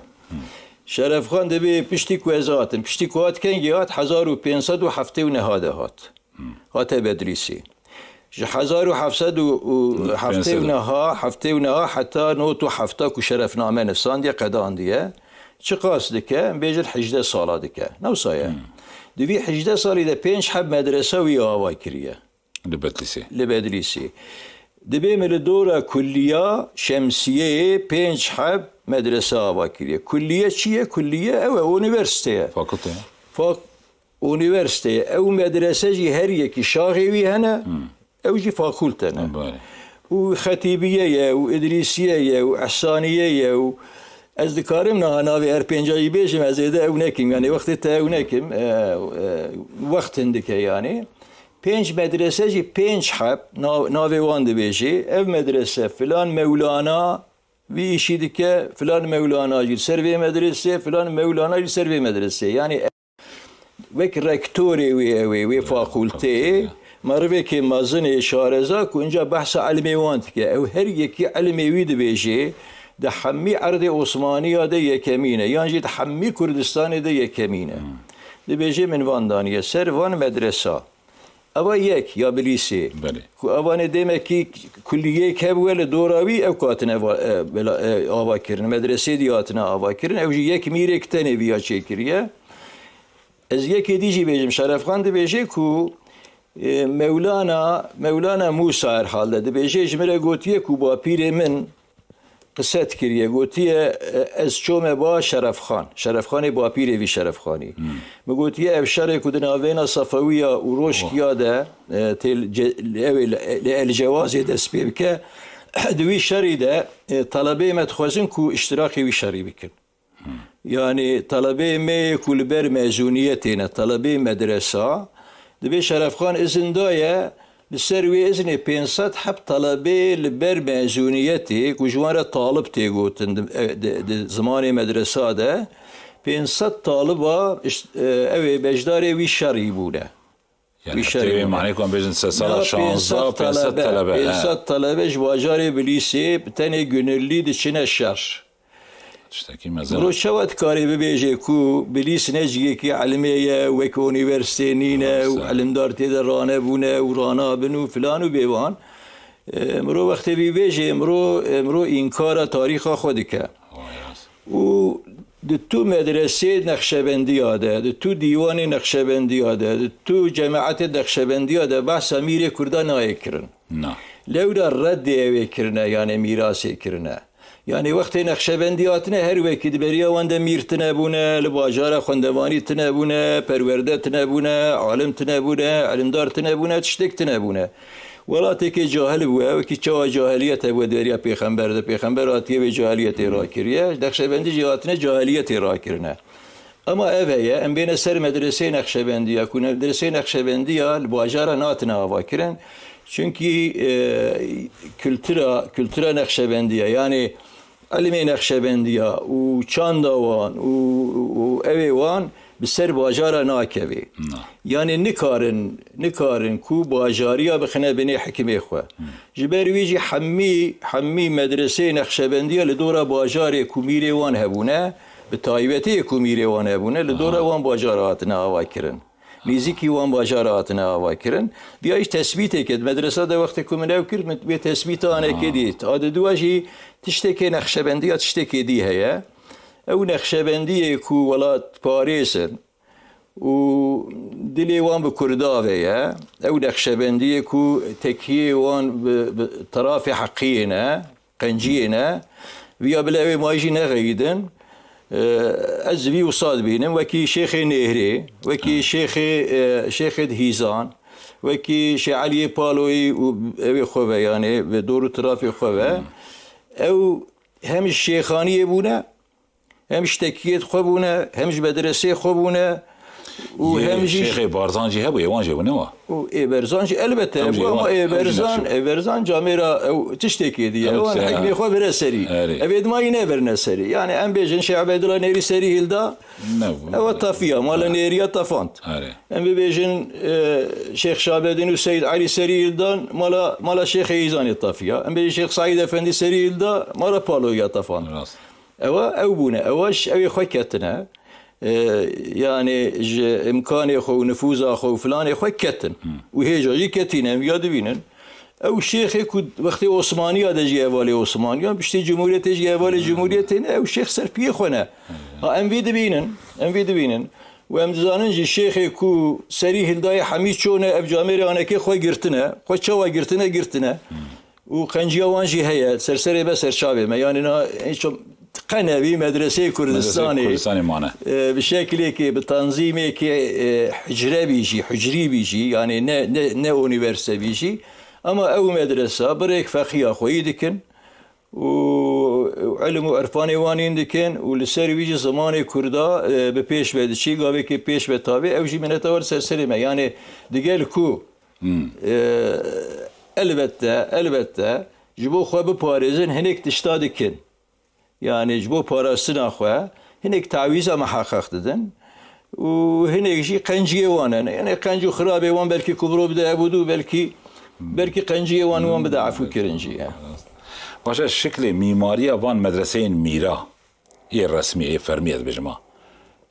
Şerefxan dibê piştî ku ez hatim. Piştî ku hat kengî hat? Hezar û pênc sed û heftê û neha de hat. Hate Bedrîsê. Ji hezar û heft sed û heftê û neha, heftê û neha heta nod û heft ku şerefname nivsandiye, qedandiye. Çiqas dike? Em bêjin hejdeh sala dike. Ne wisa ye? Di vî hejdeh salî de pênc heb medresa wî ava kiriye. Li Bedlîsê. Li Bedlîsê. Dibê min li dora kulliya şemsiyeyê pênc heb medrese ava kiriye. Kulliye çi ye? Kulliye ew e, unîversîte ye. Fakulte ye. Fak-, unîversîte ye. Ew medrese jî her yekî şaxê wî hene, ew jî fakulte ne. Belê. Û Xetîbiye ye, û Idrîsiye ye, û Ehsaniye ye, û ez dikarim niha navê her pênca jî bêjim, ez êde ew nekim. Yani wextê te ew nekim, e, e, wext hindik e yani. Pênc medrese jî pênc heb, nav-, navê wan dibêjê. Ev medrese filan Mewlana vî îşî dike, filan Mewlana jî li ser vê medresê, filan Mewlana jî li ser vê medresê. Yani wek rektorê wê ew ê, wê fakulteyê, merivekê mezin ê şareza ku inca behsa ilmê wan dike. Ew her yekî ilmê wî dibêjê, di hemî erdê Osmaniya de yekemîn e, yan jî di hemî Kurdistanê de yekemîn e. Dibêjê min van daniye ser van medresa. Eva yek ya Bilîsê. Belê. Ku evanê demekî kulliyeyek hebûye li dora wî, ew katine va-, e, bela, e, ava kirin. Medresê dî hatine ava kirin. Ew jî yek mîrek tenê viya çêkiriye. Ez yekê dî jî bêjim. Şerefxan dibêje ku, e, Mewlana, Mewlana Musa herhalde dibêje, ji min re gotiye ku bapîrê min qise dikiriye. Gotiye, e, ez çome ba Şerefxan. Şerefxanê bapîrê vî Şerefxanî. Min gotiye, ev şerê ku di navbeyna Sefewiya û Roşkiya de, e, tê li ce-, li ew ê li, li El Cewazê dest pê bike, di wî şerî de, e, telebeyê me dixwazin ku îştirakê wî şerî bikin. Yanî telebeyê me yê ku li ber mezûniyetê ne, telebeyê medresa, dibê Şerefxan izin daye, li ser wê izinê pênc sed heb telebeyê li ber mezûniyetê ku ji wan re talib tê gotin di, e, di, di zimanê medresa de, pênc sed taliba iş-, e, ew ê beşdarê wî şerî bûne. Yani, wî şerî tevê bûne. Manê ku em bêjin se sala Ya şanzdeh, pênc sed pênc sed talebe, talebe, he. Pênc sed talebe ji bajarê Bilîsê bi tenê gunillî diçine şer. Tiştekî mezin. Miro çawa dikarê bibêje ku Bilîs ne cihekî ilmê ye, wek unîversîtê nîne û Maalesef. Ilimdar tê de ranebûne û ranabin û filan û bêvan. E, miro wextê vî bêjê, miro, e, miro înkara tarîxa xwe dike. Vay rast. Û di tu medresê Nexşebendiya de, di tu dîwanê Nexşebendiya de, di tu cemaetê Nexşebendiya de behsa mîrê Kurda nayê kirin. Na. Lewra reddê ew ê kirine, yanê mîrasê kirine. Yanê wextê Nexşebendî hatine, her wekî di beriya wan de mîr tine bûne, li bajara xwendevanî tine bûne, perwerde tine bûne, alim tine bûne, ilimdar tine bûne, tiştek tine bûne. Welatêkê cahil bûye, wekî çawa cahiliyet hebûye di beriya pêxember de. Pêxember hatiye vê cahiliyetê rakiriye. Nexşebendî jî hatine cahiliyetê rakirine. Ama ev heye, em bêne ser medreseyê Nexşebendiya, ku medreseyê Nexşebendiya li bajara natine avakirin. Çunkî, e, kultura, kultura Nexşebendiya, yanê ilmê Nexşebendiya û çanda wan û, û evê wan bi ser bajara nakevê. Na. Yanê nikarin, nikarin ku bajariya bixine binê hikimê xwe. Ji ber wî jî hemî, hemî medreseyê Nexşebendiya li dora bajarê ku mîrê wan hebûne, bi taybetiyê ku mîrê wan hebûne, li dora Aha. wan bajara hatine avakirin. Nêzîkî wan bajara hatine avakirin. Viya jî tesbîtêk e. Di medresa de wextê ku min ew kir, min vê tesbîta anekê Aha. dît. A di dua jî tiştekê Nexşebendiya tiştekê dî heye. Ew Nexşebendiyê ku welat parêz in û dilê wan bi Kurda ve ye. Ew Nexşebendiyê ku tekiyê wan bi, bi terafê heqiyê ne, qenciyê ne. Viya bila ew ê mayî jî nexeyidin. E, ez vî wisa dibînim. Wekî Şêxê Nêhrê, wekî Şêxê, e, Şêxê Dihîzan, wekî Şê Eliyê Paloyî û ew ê xwe ve, yanê bi dor û tirafê xwe ve. Ew hem ji şêxaniyê bûne, hem ji tekiyê xwe bûne, hem ji medresê xwe bûne û Yê hem jî Şêxê Barzan jî hebû, ê wan jî hebû, ne wa? Û ê Berzan jî elbette Ew jî hebû, ama wan, ê ew jî Berzan, neçû. Ê Berzan camêra ew tiştekê diye. Ew Wan se- hikmê xwe bire serî. Erê. Ev ê dima yî nebirine serî. Yani em bêjin Şêx Ebeydullah Nêrî serî hilda, Nebû. ew tafiya, mala Nêriya tafand. Erê. Em bibêjin, e, Şêx Şabedîn û Seyd Elî serî hildan, mala, mala Şêxê Hîzanê tafiya. Em bêjin Şêx Seîd Efendî serî hilda, mala Paloya tafand. Rast. Ewa ew bûne. Ewa ji ew ê xwe ketine. E, yani ji imkanê xwe û nifûza xwe û filanê xwe ketin. Û hêja jî ketîne. Em ya dibînin. Ew şêxê ku wextê Osmaniya de jî hevalê Osmaniya, piştî Cumhuriyetê jî hevalê Cumhuriyetê ne, ew şêx ser piyê xwe ne. Ha, em vî dibînin. Em vî dibînin. Û em dizanin jî şêxê ku serî hildayê hemî çone ev camêrê anekê xwe girtine. Xwe çawa girtine, girtine. Û qenciya wan jî heye, ser serê me, ser çavê me. Yanî na, hiç qe nevî medreseyê Kurdistanê, Kurdistanê mane. E, bi şeklêkê, bi tanzîmêkê, e, hicre bî jî, hicrî bî jî, yanî ne, ne, ne unîversîte bî jî. Ama ew medresa bi rêk feqiya xweyî dikin û ilim û irfanê wan hîn dikin û li ser wî jî zimanê Kurda, e, bi pêş ve diçî, gavêkê pêş ve tavê, ew jî minetewar ser serê me. Yanî digel ku E, elbette, elbette, ji bo xwe biparêzin hinek tişta dikin. Yani ji bo parastina xwe hinek tawîza miheqeq didin û hinek jî qenciyê wan in. Yani qenc û xirabê wan belkî ku mirov bide ev û du, belkî, belkî qenciyê wan wan bide efû kirin jî. Baş e, şiklê mîmariya van medreseyên mîra. Yê resmî, yê fermî ez bêjim ha.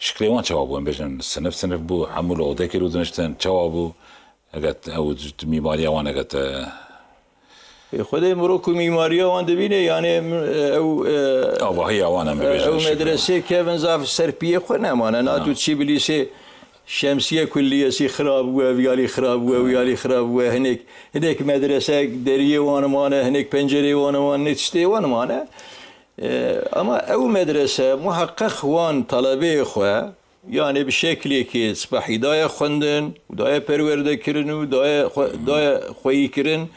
Şiklê wan çawa bû? Em bêjin sinif sinif bû, hemû li odekê rûdiniştin, çawa bû? Eger ew mîmariya wan eger te Ê, Xwedê mirov ku mîmariya wan dibîne, yani, em, ew, e, avahiya wan em bibêjin, ew şiklê wan. Medresê kevin zaf ser piyê xwe nemane. Na tu çi bilîsê şemsiye kulliyesî xirab bûye, viyalî xirab bûye, viyalî xirab bûye, hinek, hinek medrese deriyê wan mane, hinek pencerê wan mane, hinek tiştê wan mane. E, ama ew medrese muheqeq wan talebeyê xwe, yani bi şeklekê spehî daye xwendin û daye perwerdekirin û daye xwe, daye xweyîkirin,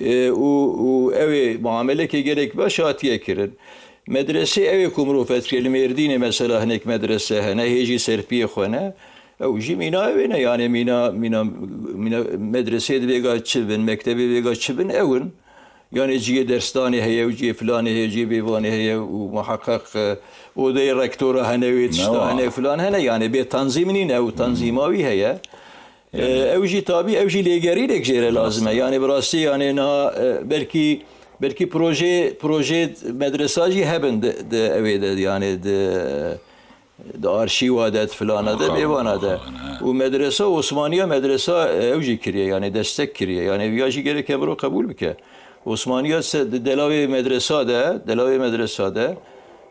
e, û, û ew ê muameleke gelek baş hatiye kirin. Medresê ew ê ku mirov fetkirê li Mêrdînê mesela hinek medrese hene, hê jî serpiyê xwe ne. Ew jî mîna ew ê ne, yani mîna, mîna, mîna medresê di vêga çi bin, mektebê vêga çi bin ew in. Yani cihê dersdanê heye û cihê filanê heye, cihê bêvanê heye û muheqeq, e, odeyê rektora hene wê tişta hene, filan hene. Yani bê tanzîm nîne, ew tanzîma wî heye. E, ew jî tabî, ew jî lêgerînek jê re lazim e. Yani bi rastî yani niha, e, belkî, belkî proje, proje medresa jî hebin di, di ew ê de, yani di, di arşîwa de, di filana de, bêvana de. Û medresa, Osmaniya medresa, e, ew jî kiriye, yani destek kiriye. Yani ya jî gerek e mirov qebûl bike. Osmaniya se-, di delavê medresa de, delavê medresa de,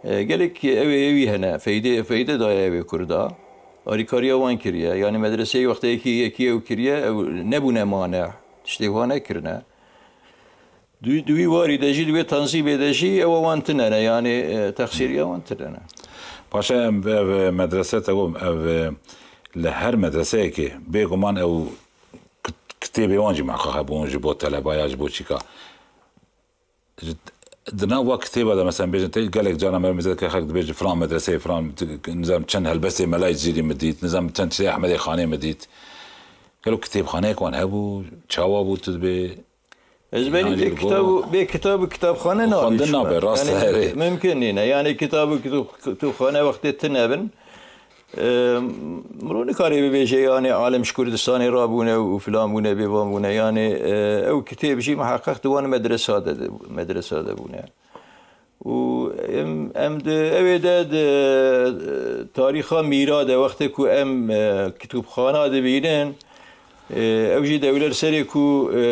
e, gelek ew ê wî hene, feyde, feyde daye ew ê Kurda. Alîkariya wan kiriye. Yani medreseyê wextê yekî, yekî ew kiriye, ew nebûne mane. Tiştê wan nekirine. Di, di wî warî de jî, di wê tanzîmê de jî ewa wan tune ne, yani, e, texsîriya wan tune ne. Paşa em, ev, e, medrese te got, ev, e, li her medreseyekê bêguman ew kit-, kitêbê wan jî muheqeq hebûn ji bo teleba ya ji bo çîka. Ji, di nav wa kitêba de mesela bêjin te gelek caran me, mesela xelk dibêje filan medreseyê filan, nizam çend helbestê Melayê Cizîrî min dît, nizam çend tiştê Ehmedê Xanê min dît. Gelo kitêbxaneyek wan hebû, çawa bû tu dibê? Ez benî bê kitab û, bê kitab û kitabxane nabe. Xwendin nabe, rast e, erê. Mimkin nîne. Yani kitab û kitû-, kitûbxane wextê tune bin, e, mirov nikare bibêje, yani alim ji Kurdistanê rabûne û filan bûne, bêvan bûne. Yani, e, ew kitêb jî muheqeq di wan medresa de, de, medresa de bûne. Û em, em di, ew ê de di, e, tarîxa mîra de, wextê ku em, e, kitûbxana dibînin, e, ew jî dewle li serê ku, e,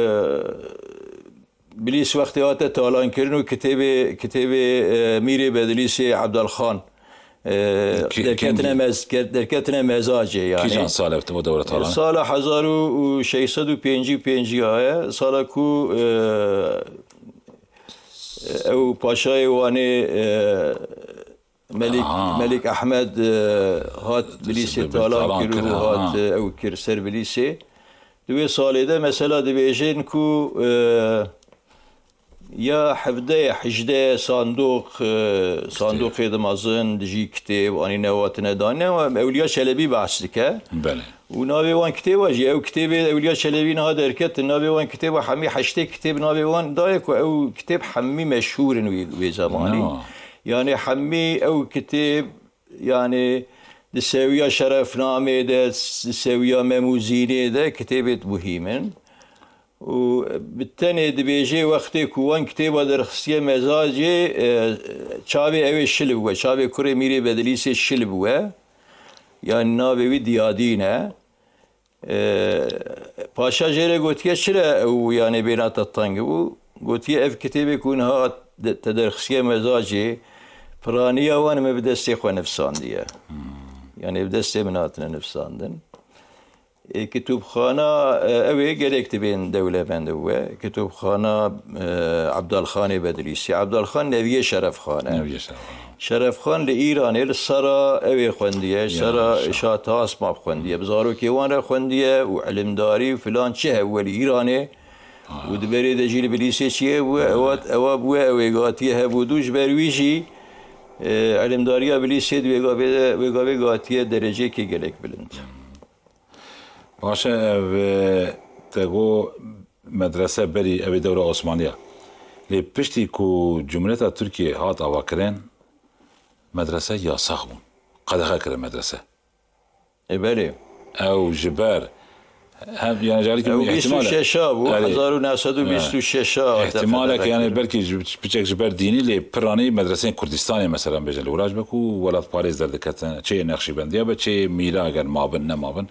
Bilîs wextê hate talankirin û kitêbê, kitêbê, e, Mîrê Bedilîsê Ebdalxan, e, derketine mez-, ke-, derketine mezacê yani. Kîjan sal e o dewre talan? Sala hezar û şeş sed û pêncî û pêncî ya ye. Sala ku, e, Ew paşayê Wanê, e, Melik, Aha. Melik Ehmed, e, hat Bilîsê talan kir û hat, e, ew kir ser Bilîsê. Di wê salê de mesela dibêjin ku, e, ya hevdeh ya hejdeh sandoq, e, sandoqê di mezin, di jî kitêb, anîne hatine danîne, ama Ewliya Çelebî behs dike. Belê. Û navê wan kitêba jî, ew kitêbê Ewliya Çelebî niha derketin, navê wan kitêba hemî heştê kitêb navê wan daye ku ew kitêb hemî meşhûr in wî, wê zemanî. No. Yani hemî ew kitêb, yani di sewiya Şerefnamê de, di sewiya Memûzînê de kitêbêt muhîm in. Û bi tenê dibêje wextê ku wan kitêba derxistiye mezacê, e, çavê ew ê şil bûye, çavê kurê Mîrê Bedilîsê şil bûye. Yani navê wî Diyadîn e. E, paşa jê re gotiye, çira ew yanê bênata teng bû? Gotiye, ev kitêbê ku niha de-, te derxistiye mezacê, piraniya wan min bi destê xwe nivsandiye. Hmm. Yani bi destê min hatine nivsandin. E, kitûbxana, e, ew ê gelek dibên dewlemend bû. Kitûbxana, e, Ebdalxanê Bedlîsî. Ebdalxan neviyê Şerefxan e. Neviyê Şerefxan. Şerefxan li Îranê, li Sara ew ê xwendiye, Sara Şah Tahas Mab xwendiye. Bi zarokê wan re xwendiye û ilimdarî û filan çi hebûye li Îranê. Û di berê de jî li Bilîsê çi hebûye, ewa, ewa bûye ew ê gatiye hev û du, ji ber wî jî, e, ilimdariya Bilîsê di wê gavê de, wê gavê gatiye dereceyekê gelek bilind. Baş e, ev, e, te got medrese berî ev ê dewra Osmaniya. Lê piştî ku Cumhuriyeta Tirkiyê hat avakirin, medrese yasax bûn. Qedexe kirin medrese. E, belê. Ew ji ber hem, yani, carekî Ew ihtimal e. bîst û şeş a bû, Erê. hezar û neh sed û bîst û şeş a Ihtimal e ke, yani, belkî ji, piçek ji ber dînî, lê piranî medreseyên Kurdistanê, mesela, bêjin li Wirac be ku welatparêz derdiketin, çê Nexşîbendiya be, çê Mîra, eger mabin, nemabin.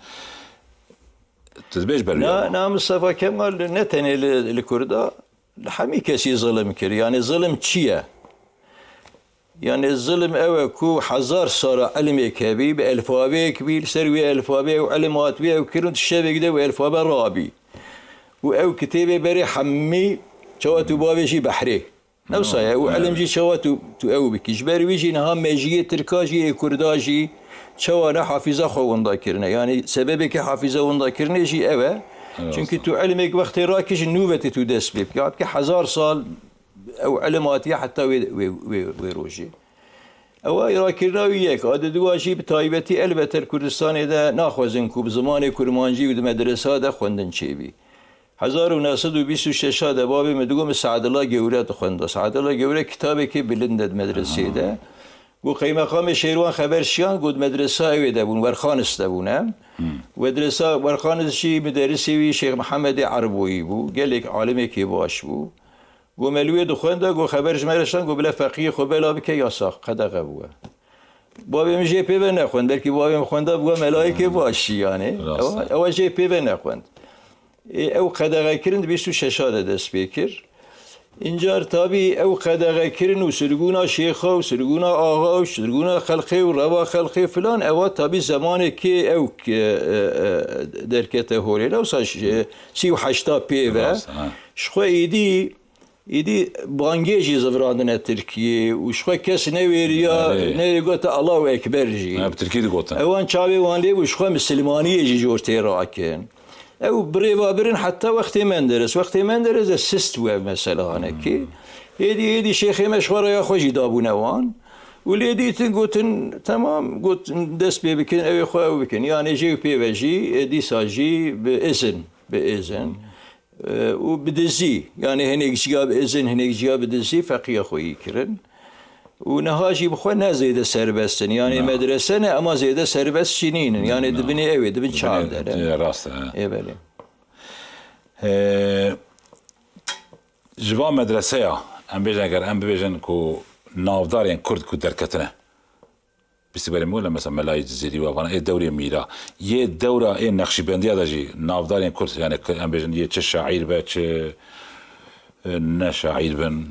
Tu dibêj ber Na, wî na Mistefa Kemal ne tenê li, li Kurda, li hemî kesî zilim kir. Yani zilim çi ye? Yani zilim ew e ku hezar sala ilimê kevî, bi elfabeyek bî, li ser wê elfabê ew ilim hatibî, ew kirin, tu şevek de ew elfabe rabî. Û ew kitêbê berê hemî çawa tu bavêjî behrê. Newsa ye, û elim jî çawa tu, tu ew bikî. Ji ber wî jî niha mejiyê Tirka jî, ê Kurda jî çawa ne hafiza xwe winda kirine. Yanî sebebekî hafiza winda kirinê jî ew e. Çunkî tu elimêk wextê rakî ji nû ve tê tu dest pê bikî. Hatike hezar sal ew elim hatiye heta wê, wê, wê, wê rojê. Ewa rakirina wî yek, a diduwa jî bi taybetî elbet li Kurdistanê de naxwazin ku bi zimanê kurmancî û di medresa de xwendin çêbî. Hezar û neh sed û bîst û şeş de babê min digot min Seedila Gewre dixwenda. Seedila Gewre kitabekê bilind e di medresê de. Got qeymeqamê Şêrwan xeber şiyan, got medresa ew ê de bûn, Werxanis de bûn em. Medresa Werxanis jî miderisê wî Şêx Mihemedê Erboyî bû. Gelek alimekê baş bû. Got me li wê dixwenda, got xeber ji me re şan, got bile feqiyê xwe bela bike, yasax, qedexe bûye. Bavê min jê pê ve nexwend, belkî bavê min xwenda bûye melayekê baş jî yani. Ewa, ewa jê pê ve nexwend. Ê, ew qedexekirin di bîst û şeş de dest pê kir. Încar tabî ew qedexekirin û sirgûna şêxa û sirgûna axa û sirgûna xelqê û reva xelqê filan, ewa tabî zemanekê ew, e, e, e, derkete holê. Lewsa ş-, sî û heşta pê ve. Rast, ha. Ji xwe êdî, êdî bangê jî zivirandine Tirkiyê û ji xwe kes newêriya, newêriya gote Allahu Ekber jî. Ha, bi Tirkî digotin. Ewan çavê wan lê bû, ji xwe misilmaniyê jî jor tê rakin. Ew bi rêva birin heta wextê Menderes. Wextê Menderes de sist bû ev mesele hanekî. Êdî, êdî şêxê me ji xwe raya xwe jî dabûne wan. Û lê dîtin gotin, temam, gotin dest pê bikin, ew ê xwe ew bikin. Yanê jê û pê ve jî, e, dîsa jî bi izin, bi izin. E, û bi dizî, yanê hinek ciya bi izin, hinek ciya bi dizî feqiya xwe yî kirin. Û niha jî bi xwe ne zêde serbest in. Yanê medrese ne, ama zêde serbest jî nînin. Yanê dibinê ew ê, dibin çav de ne. Rast e. Ê belê. E, ji van medreseya, em bêjin, eger em bibêjin ku navdarên Kurd ku derketine, Bîstî berê min got, mesela Melayê Cizîrî û evana ê dewrê mîra. Yê dewra ê Nexşîbendiya de jî navdarên Kurd, yani em bêjin yê çi şaîr be, çi, e, ne şaîr bin,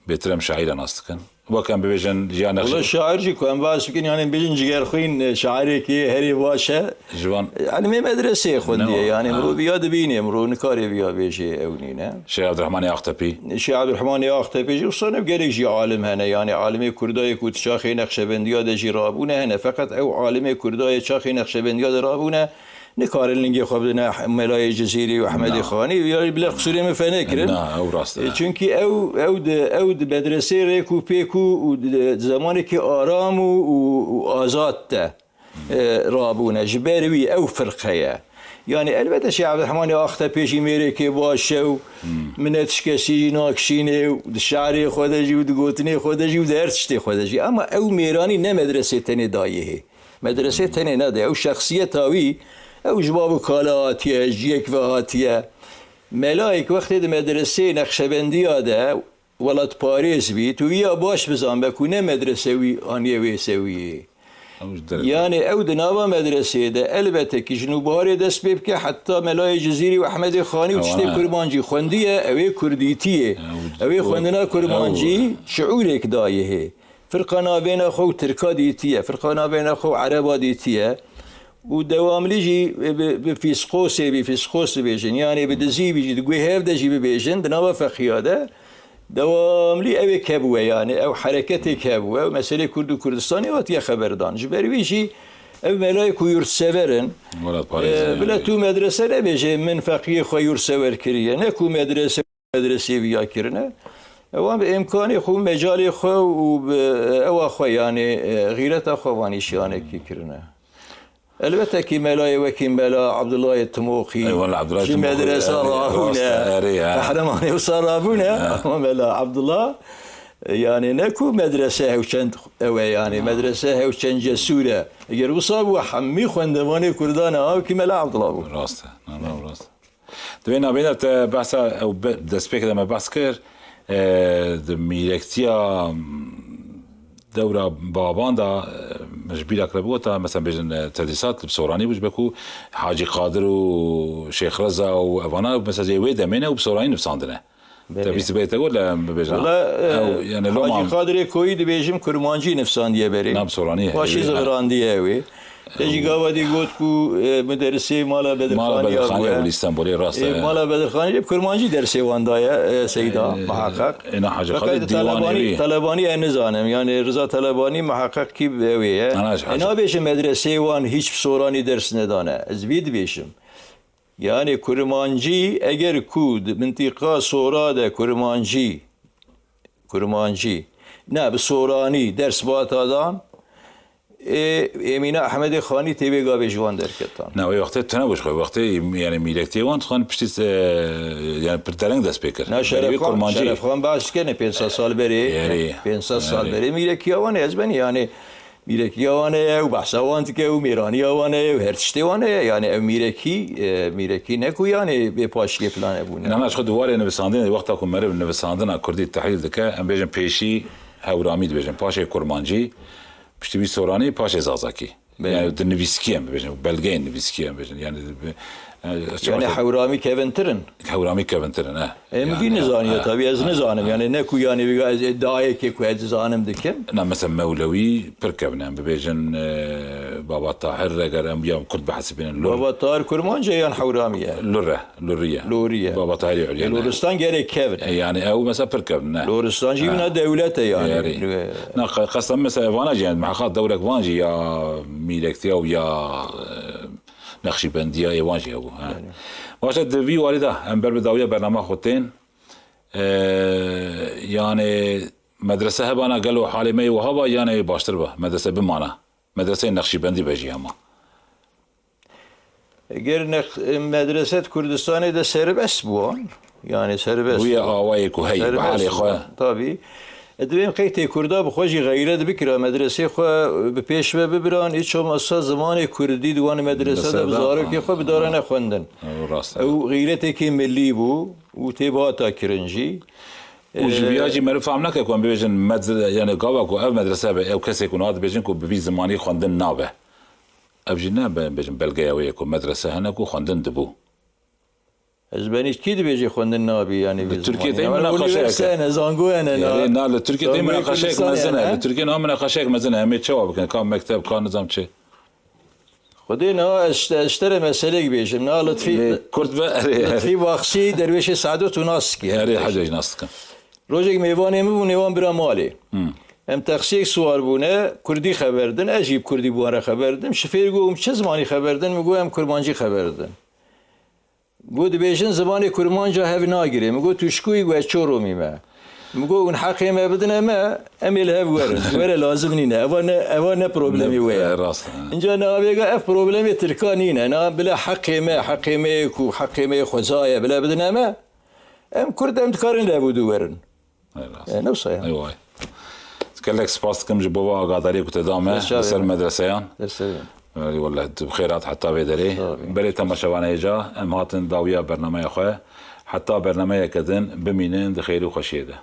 bêtir em şaîra nas dikin. Wek em bibêjin ya Nexşî- Wele şaîr jî ku em behs bikin, yani bêjin Cigerxwîn, e, şaîrekî herî baş e. Ji van Elimê medreseyê xwendiye, Ne yani ha. mirov viya dibînê, mirov nikarê viya bêjê ew nîne. Şêx Ebdurehmanê Axtepî. Şêx Ebdurehmanê Axtepî jî, wisa ne gelek jî alim hene, yani alimê Kurdayê ku di çaxê Nexşebendiya de jî rabûne hene, feqet ew alimê Kurdayê çaxê Nexşebendiya de rabûne, nikarin lingê xwe bidine Melayê Cizîrî û Ehmedê Na. Xanî, ya bile qisûrê min fenekirin. Na, ew rast e. E, çünkü ew, ew di, ew di medreseyê rêk û pêk û, û di, di zemanekî aram û, û, û azad de. e, rabûne. Ji ber wî ew firqe ye. Yani elbette Şêx Ebdurehmanê Axtepê jî mêrekê baş e û minet ji kesî jî nakişîne û di şiirê xwe de jî û di gotinê xwe de jî û di her tiştê xwe de jî. Ama ew mêranî ne medresê tenê dayê hê. Medresê tenê nade. Ew şexsiyeta wî, ew ji bav û kala hatiye, ji yek ve hatiye. Melayek wextê di medreseyê Nexşebendiya de welatparêz bî, tu viya baş bizanbe ku ne medrese wî aniye wê sewiyê. Ew ji derve. Yani ew di nava medreseyê de elbette ki ji nûbiharê dest pê bike, heta Melayê Cizîrî û Ehmedê Xanî û Ew tiştê ana. Kurmancî xwendiye, ew ê Kurdîtiyê. Ew Ew ê xwendina Kurmancî ew şiûrek dayê hê. Firqa navêna xwe û Tirka dîtiye, firqa navêna xwe û Ereba dîtiye. Û dewamlî jî bi, bi fîsqosê bî, fîsqos dibêjin, yanê bi dizî bî jî, di guhê hev de jî bibêjin, di nava feqiya de dewamlî ew ê kebûye, yanê ew hereketê kebûye, ew meselê Kurd û Kurdistanê hatiye xeberdan. Ji ber wî jî ev melayê ku yurtsever in, Welatparêz e, e, bile tu medrese nebêje, min feqiyê xwe yurtsever kiriye, ne ku medrese medresê viya kirine. Ewan bi îmkanê xwe, mecalê xwe û bi ewa xwe, yanê, e, xîreta xwe van îşyanekî kirine. Elbette ki melayê wekî Mela Abdullahê Timoxî, Eyvallah, Abdullah ji Timoxî, medresa erê, rabûne, rast, erê, ha. Qehremanê wisa rabûne, Ha. ama Mela Abdullah, e, yani ne ku medrese hewçend ew e, yani medrese hewçend cesûr e. Eger wisa bû, hemî xwendevanê Kurdan e, ew kî Mela Abdullah bû. Rast e, na, na, rast e. Di vê navê de te behsa ew be-, destpêkê de me behs kir, e, di mîrektiya, m, dewra baban de, e, min ji bîra kire bigota, mesela bêjin, e, tedrîsat li Soranî bû, ji ber ku Hacî Qadir û Şêx Reza û evana, mesela, ê wê demê ne û bi Soranî nivsandine. Belê. Te bîst bê te got, lê em bibêjin. Wala, e, Ew, yani, Hacî Loman. Qadirê Koyî dibêjim kurmancî nivsandiye berê. Na bi Soranî ye. Başî Ê, ha. zivirandiye wê. Te jî gava dî got ku, e, muderisê Mala Bedirxanî Mala Bedirxanî ya bûye. Li Stenbolê rast e. E, Mala Bedirxanî bi kurmancî dersê wan daye, e, Seyda, e, muheqeq. Êna Hacî Xalid Dîwanê wî. Telebanî ez nizanim. Yani Riza Telebanî muheqeq kî ew ê ye. Ana, Hacî. E, nabêjim medreseyê wan hîç bi soranî ders nedane. Ez vî dibêjim. Yani kurmancî, eger ku di mintîqa Sora de kurmancî, kurmancî, ne, bi soranî ders bata dan, ê, Emîne Ehmedê Xanî tê vê gavê ji wan derketan. Na, wê wextê tune bû ji xwe. Wextê, yani mîrektiyê wan dixwin piştî, e, yani pir dereng dest pê kir. Na, Şeref Xan, kurmancî. Şeref Xan behs dikene pênc sed sal berê. Yarî. Pênc sed sal berê mîrekiya wan ez benî, yani mîrekiya wan heye û behsa wan dike û mêraniya wan heye û her tiştê wan heye. Yani ev mîrekî, e, mîrekî ne ku yani bê paşiyê filan hebûne. Nana, ji xwe di warê nivisandinê, wexta ku meriv nivisandina kurdî tehlîl dike, em bêjin pêşî hewramî dibêjin, paşê kurmancî, piştî wî soranî, paşê zazakî. Belê. Yani di nivîskî em bibêjin, belgeyên nivîskî em bibêjin. Yani, e, Yani hewramî kevintir in. Hewramî kevintir in, he. Em vî nizaniye, e, tabî ez nizanim. Yani ne ku yani vî ez iddiayekê ku ez zanim dikim. Na, mesela Mewlewî pir kevin e, em bibêjin, e, Baba Tahir, eger em ya Kurd bihesibînin, Lur. Baba Tahir Kurmanc e yan Hewramî ye? Lur e, Lurî ye. Lurî ye. Baba Tahirî Ulya E, ne. Loristan gerek kevin. E, yani ew mesela pir kevin ne. Loristan jî wina dewlet e yani. Yani. E, Na, qe-, qesda mesela vana jî, yani, meheqa dewrek van jî ya mîrektiya û ya, e, Nexşîbendiya ê wan jî hebû, he. Yanî. Baş e, di vî warî de em ber bi dawiya bernama xwe tên. E, yani medrese hebana gelo halê me yê wiha ba, yanê baştir ba, medrese bimana. Medreseyê Nexşîbendî be jî hema. Eger nex-, medrese di Kurdistanê de serbest bû, yani serbest Bûye bû. Awayê ku heye, bi halê xwe. Tabî. E, divê em qey tê Kurda bi xwe jî xeyret bikira, medresê xwe bi pêş ve bibiran, hiç olmazsa zimanê Kurdî di wan medrese de bi zarokê xwe bidarane xwendin. Ew rast e. Ew xeyretekî millî bû û tê bihata kirin jî. Û ji vîya jî meriv fam nake ku em bibêjin med-, yani gava ku ev medrese be, ew kesê ku niha dibêjin ku bi vî zimanî xwendin nabe. Ev jî ne be-, bêjin belgeya wê ye ku medrese hene ku xwendin dibû. Ez benî kî dibêje xwendin nabî, yani Li Tirkiyê tê münaqeşeyek e. Zango hene na. Erê, na, li Tirkiyê tê münaqeşeyek mezin e. Li Tirkiyê na münaqeşeyek mezin e. Em ê çawa bikin? Ka mekteb, ka nizam çi? Xwedê na ez, ez ji te re meseleyek bêjim. Na Lutfî, Lê Kurd ve, erê. Lutfî Baxsî derwêşê Saedo tu nas dikî. Erê, hecê nas dikim. Rojek mêvanê min bû, nêwan bira malê. Hmm. Em taksiyek siwar bûne, Kurdî xeber din, ez jî bi Kurdî bi wan re xeber didim. Şifêr got, "Hûn çi zimanî xeber din?" Min got, "Em Kurmancî xeber din." Got, "Dibêjin zimanê kurmanca hev nagirê." Min got, "Tu ji ku yî?" Got, "Ez Çoromî me." Min got, "Hûn heqê me bidine me, em ê li hev werin. Were lazim nîne. Eva ne, eva ne problemê we ye." Ne, e, rast, ha. Înca navêga ev problemê Tirka nîne. Na bila heqê me, heqê me ye ku heqê me yê xweza ye, bila bidine me. Em Kurd em dikarin li hev û dû werin. Ey rast. E, ne wisa ye. Ey way. Gelek spas dikim ji bo va agadariyê ku te da me Dest çavê li ser me. Medreseyan. Dest çavê me. Ey wallah, tu bi xêr hat heta vê derê. Sağ ol. Belê temaşevanê hêja, em hatin dawiya bernameya xwe. Heta bernameyeke din bimînin di xêr û xweşiyê de.